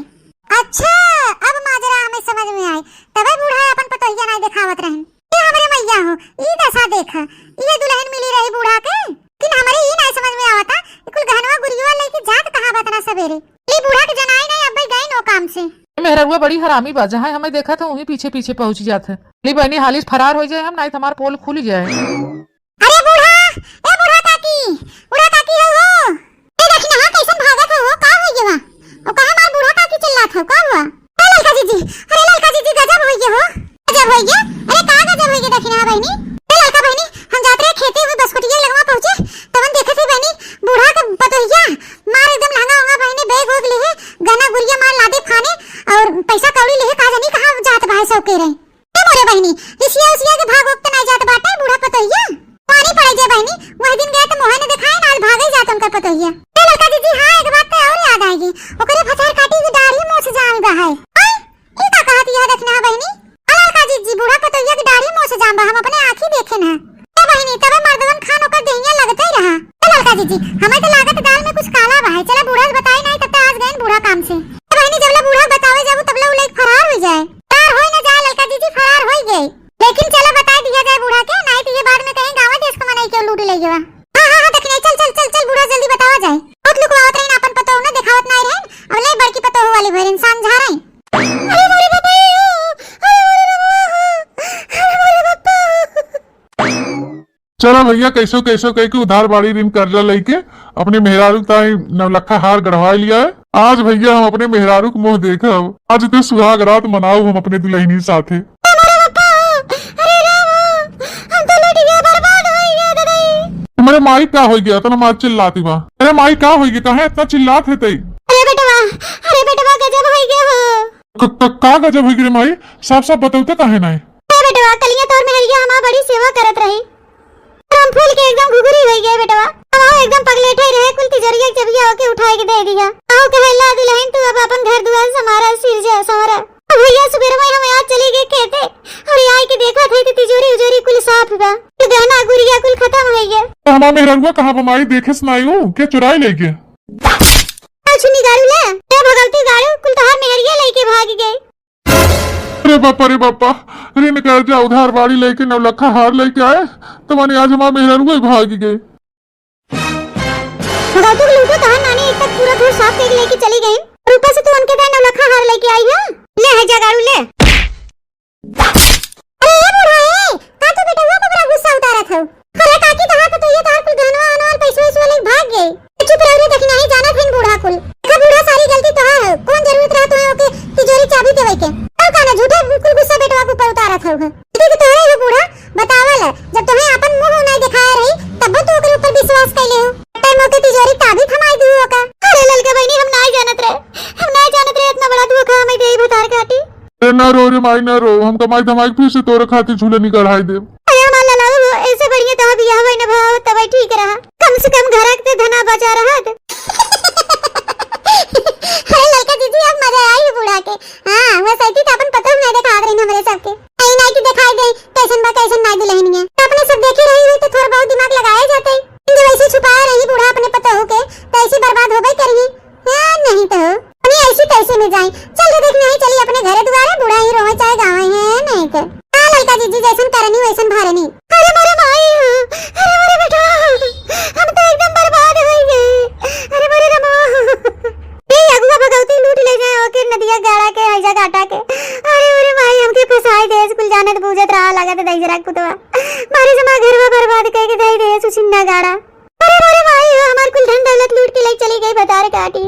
अच्छा, अब माजरा हमें समझ में आई, तबे बूढ़ा अपन पतोहिया नाई देखावत रहन। ए हमरे मैया हो, ई दशा देख, इहे दुलहिन मिली रही बूढ़ा के। लेकिन हमरे ई नाई समझ में आवता, ई कुल गहनवा गुरियवा लइके जात कहाँ बा इतना सबेरे? ई बूढ़ा के जनाई नाई, अब्बे गइन ओ काम से। ए मेहररुआ बड़ी हरामी बा, जहाँ हमें देखत ह, वहीं पीछे पीछे पहुँच जात है। ली बहिनी, हाली से फरार होइ जाए हम, नाई त हमार पोल खुल जाए। अरे बूढ़ा, ए बूढ़ा काकी, बूढ़ा काकी हो, हो। ए दखिनहा, कइसन भागत हो, हो? का होइ गवा? ओ कहाँ हमार बूढ़ा काकी चिल्लात हो, का हुआ? ए ललका जीजी, अरे ललका जीजी, गजब होइ गए हो। गजब होइ गए? अरे का गजब होइ गए दखिनहा बहिनी? ए ललका बहिनी, हम जात रहे खेते हुए बसकुटिया लगवा पहुँचे, तवन देखत ही बहिनी, बूढ़ा के पतोहिया, मार एकदम लहंगा वहंगा बहिनी, बैग वैग लिहे, गहना गुरिया मार लादे फाने, अउर पैसा कौड़ी लिहे, का जानी कहाँ जात बा है सौके रहे। ए मोरे बहिनी, रिसिया उसिया के भाग वक्त ना जात बाटे बूढ़ा पतोहिया। पानी पड़े जे बहिनी, वह दिन गए त मोहे न देखाए, ना आज भागे जात उनकर पतोहिया। ए ललका जीजी, हाँ, एक बात तो और याद आएगी, ओकरे भतार काटी की दाढ़ी मोछ जाम बा है। आय, ई का कहत यह दखिनहा बहिनी? अ ललका जीजी, बूढ़ा पतोहिया की दाढ़ी मोछ जाम बा, हम अपने आँखी देखे न। ए बहिनी, तबे मर्दवन खान ओकर देहिया लगते ही रहा। ए ललका जीजी, हमें तो लागत दाल में कुछ काला बा है, चला बूढ़ा से बताई नहीं, तब तक आज गए बूढ़ा काम से। ए बहिनी, जब ले बूढ़ा बतावे जाबू, तब ले उ लइके फरार हो जाए। फरार होई ना जाए ललका जीजी, फरार होई गए। लेकिन चलो बताई दिया जाए बूढ़ा के, नाई तो ये बाद में कहीं गाँव देश के मनई के लूट ले गवा। हाँ, हाँ, हाँ, दखिनहा, चल, चल, चल, चल, बूढ़ा जल्दी बतावा जाए। बहुत लुकवावत रही ना अपन पतोह ना, देखावत नाई रहे। अब ले बड़की पतोह वाली भर इंसान झारे। अरे मोरे बाबा, अरे मोरे बाबा, अरे मोरे बाबा। चला भैया, कैसो कैसो कह के उधार बाड़ी ऋण कर्जा लेके अपने मेहरारू ताई नवलखा हार गढ़वाए लिया है। आज भैया हम अपने मेहरारू के मुँह देखब, आज ते सुहाग रात मनाऊ हम अपने दुलहिनी साथे। अरे राम, हम तो लूट गए, बर्बाद हो गए दादा। तुम्हारे माई का हो गया, इतना मार चिल्लाती बा? अरे माई का हो गया, काहे इतना चिल्लात है तई? अरे बेटवा, अरे बेटवा, गजब हो गया हो। क-, क-, का गजब हो गया रे माई? साफ साफ बताओ तो काहे ना है? अरे बेटवा, कलिया तोर मेहरिया हमार बड़ी सेवा करत रही। हम फूल के एकदम घुघुरी होइ गए बेटवा। हम आओ एकदम पगलेठे रहे, कुल तिजोरिया के चबिया ओके उठाए के दे दिया। आओ कहे, "ला दुलहिन, तू अब अपन घर दुआर संवारा, सिरजा संवारा।" अब भैया सुबेर में हम आज चली गए खेते, अउर आए के देखा थे तो तिजोरी उजोरी कुल साफ बा, तो गहना गुरिया कुल खतम होइ गए। तो हमार मेहररुआ कहाँ बा माई, देखे से नाई हो, के चुराए ले गए? चल सुनी गाड़ू ले, ए भगवती गाड़ू, कुल तोहार मेहरिया लेके भाग गए। अरे बापा रे बापा, ऋण कर्जा उधार बाड़ी लेके नौलखा हार लेके आए, तो माने आज हमार मेहरारू ही भाग गए। भगवती के लूटो तोहार नानी एक तक पूरा धूर साफ करके लेके चली गई, और ऊपर से तू उनके दाए नौलखा हार लेके आई है। ले है जा गाड़ू ले। अरे ए बूढ़ा ए, का तू बेटवा को बड़ा गुस्सा उतारत हऊ? अरे काकी, तोहार पतोहिया तोहार कुल गहनवा अनवा पैसवा वैसवा लेके भाग गए। चुप रहो रे, देखी नहीं जानत हन बूढ़ा कुल। देखा बूढ़ा, सारी गलती तोहार है, कौन जरूरत रहा तुम्हें ओके तिजोरी चाबी देवे के? और का ना झूठे कुल गुस्सा बेटवा के ऊपर उतारत हऊ है। ठीक तोहरे हो बूढ़ा, बतावल, जब तुम्हें अपन मुंह नहीं दिखाए रही, तब तू ओकरे ऊपर विश्वास कैले हो। टाइम ओके तिजोरी चाबी थमाई दी ओका। अरे ललका बहनी, हम नहीं जानत रहे, हम नहीं जानत रहे इतना बड़ा धोखा हमें दे भतार काटी। अरे ना रो रे माई, ना रो, हम कमाई धमाई के फिर से तोरे खातिर झूलनी कढ़ाई देब। अरे हमार लाला हो, ऐसे बढ़िया तोहार बियाह होई ना भाव, तब ठीक रहा, कम से कम घर के धना बचा रहत। अरे ललका जीजी, अब मजा आई बूढ़ा के। हाँ, वह सही तो अपन पतोह नहीं दिखात रही हमरे सबके। आई नहीं कि दिखाई दे, कैसन बा, कैसन ना दुल्हनिया। तो अपने सब देखी रही हुई तो थोड़ा बहुत दिमाग लगाए जाते। जब ऐसे छुपाए रही बूढ़ा अपने पतोह के, तो ऐसे बर्बाद होबे करिए। हाँ, नहीं तो। अपनी ऐसी तैसी में जाए। चल रे, देख नहीं चली अपने घरे दुआरे, बूढ़ा ही रोवे चाहे गावे है, नहीं तो। हाँ, ललका जीजी जैसन करनी वैसन भरनी। अरे मोरे माई, अरे मोरे बेटा, हम तो एकदम बर्बाद हो गए। अरे मोरे रमा। ए अगुआ भगवती लूट ले जाए ओके नदिया गाड़ा के, हैजा काटा के। अरे मोरे माई, हमके फंसाए देस, कुल जानत बूझत रहा, लागत दहिजरा कुतवा। मारे जमा घरवा बर्बाद कह के दे देस उछिन्ना गाड़ा। अरे मोरे माई हो, हमार कुल धन दौलत लूट के ले चली गई भतार काटी।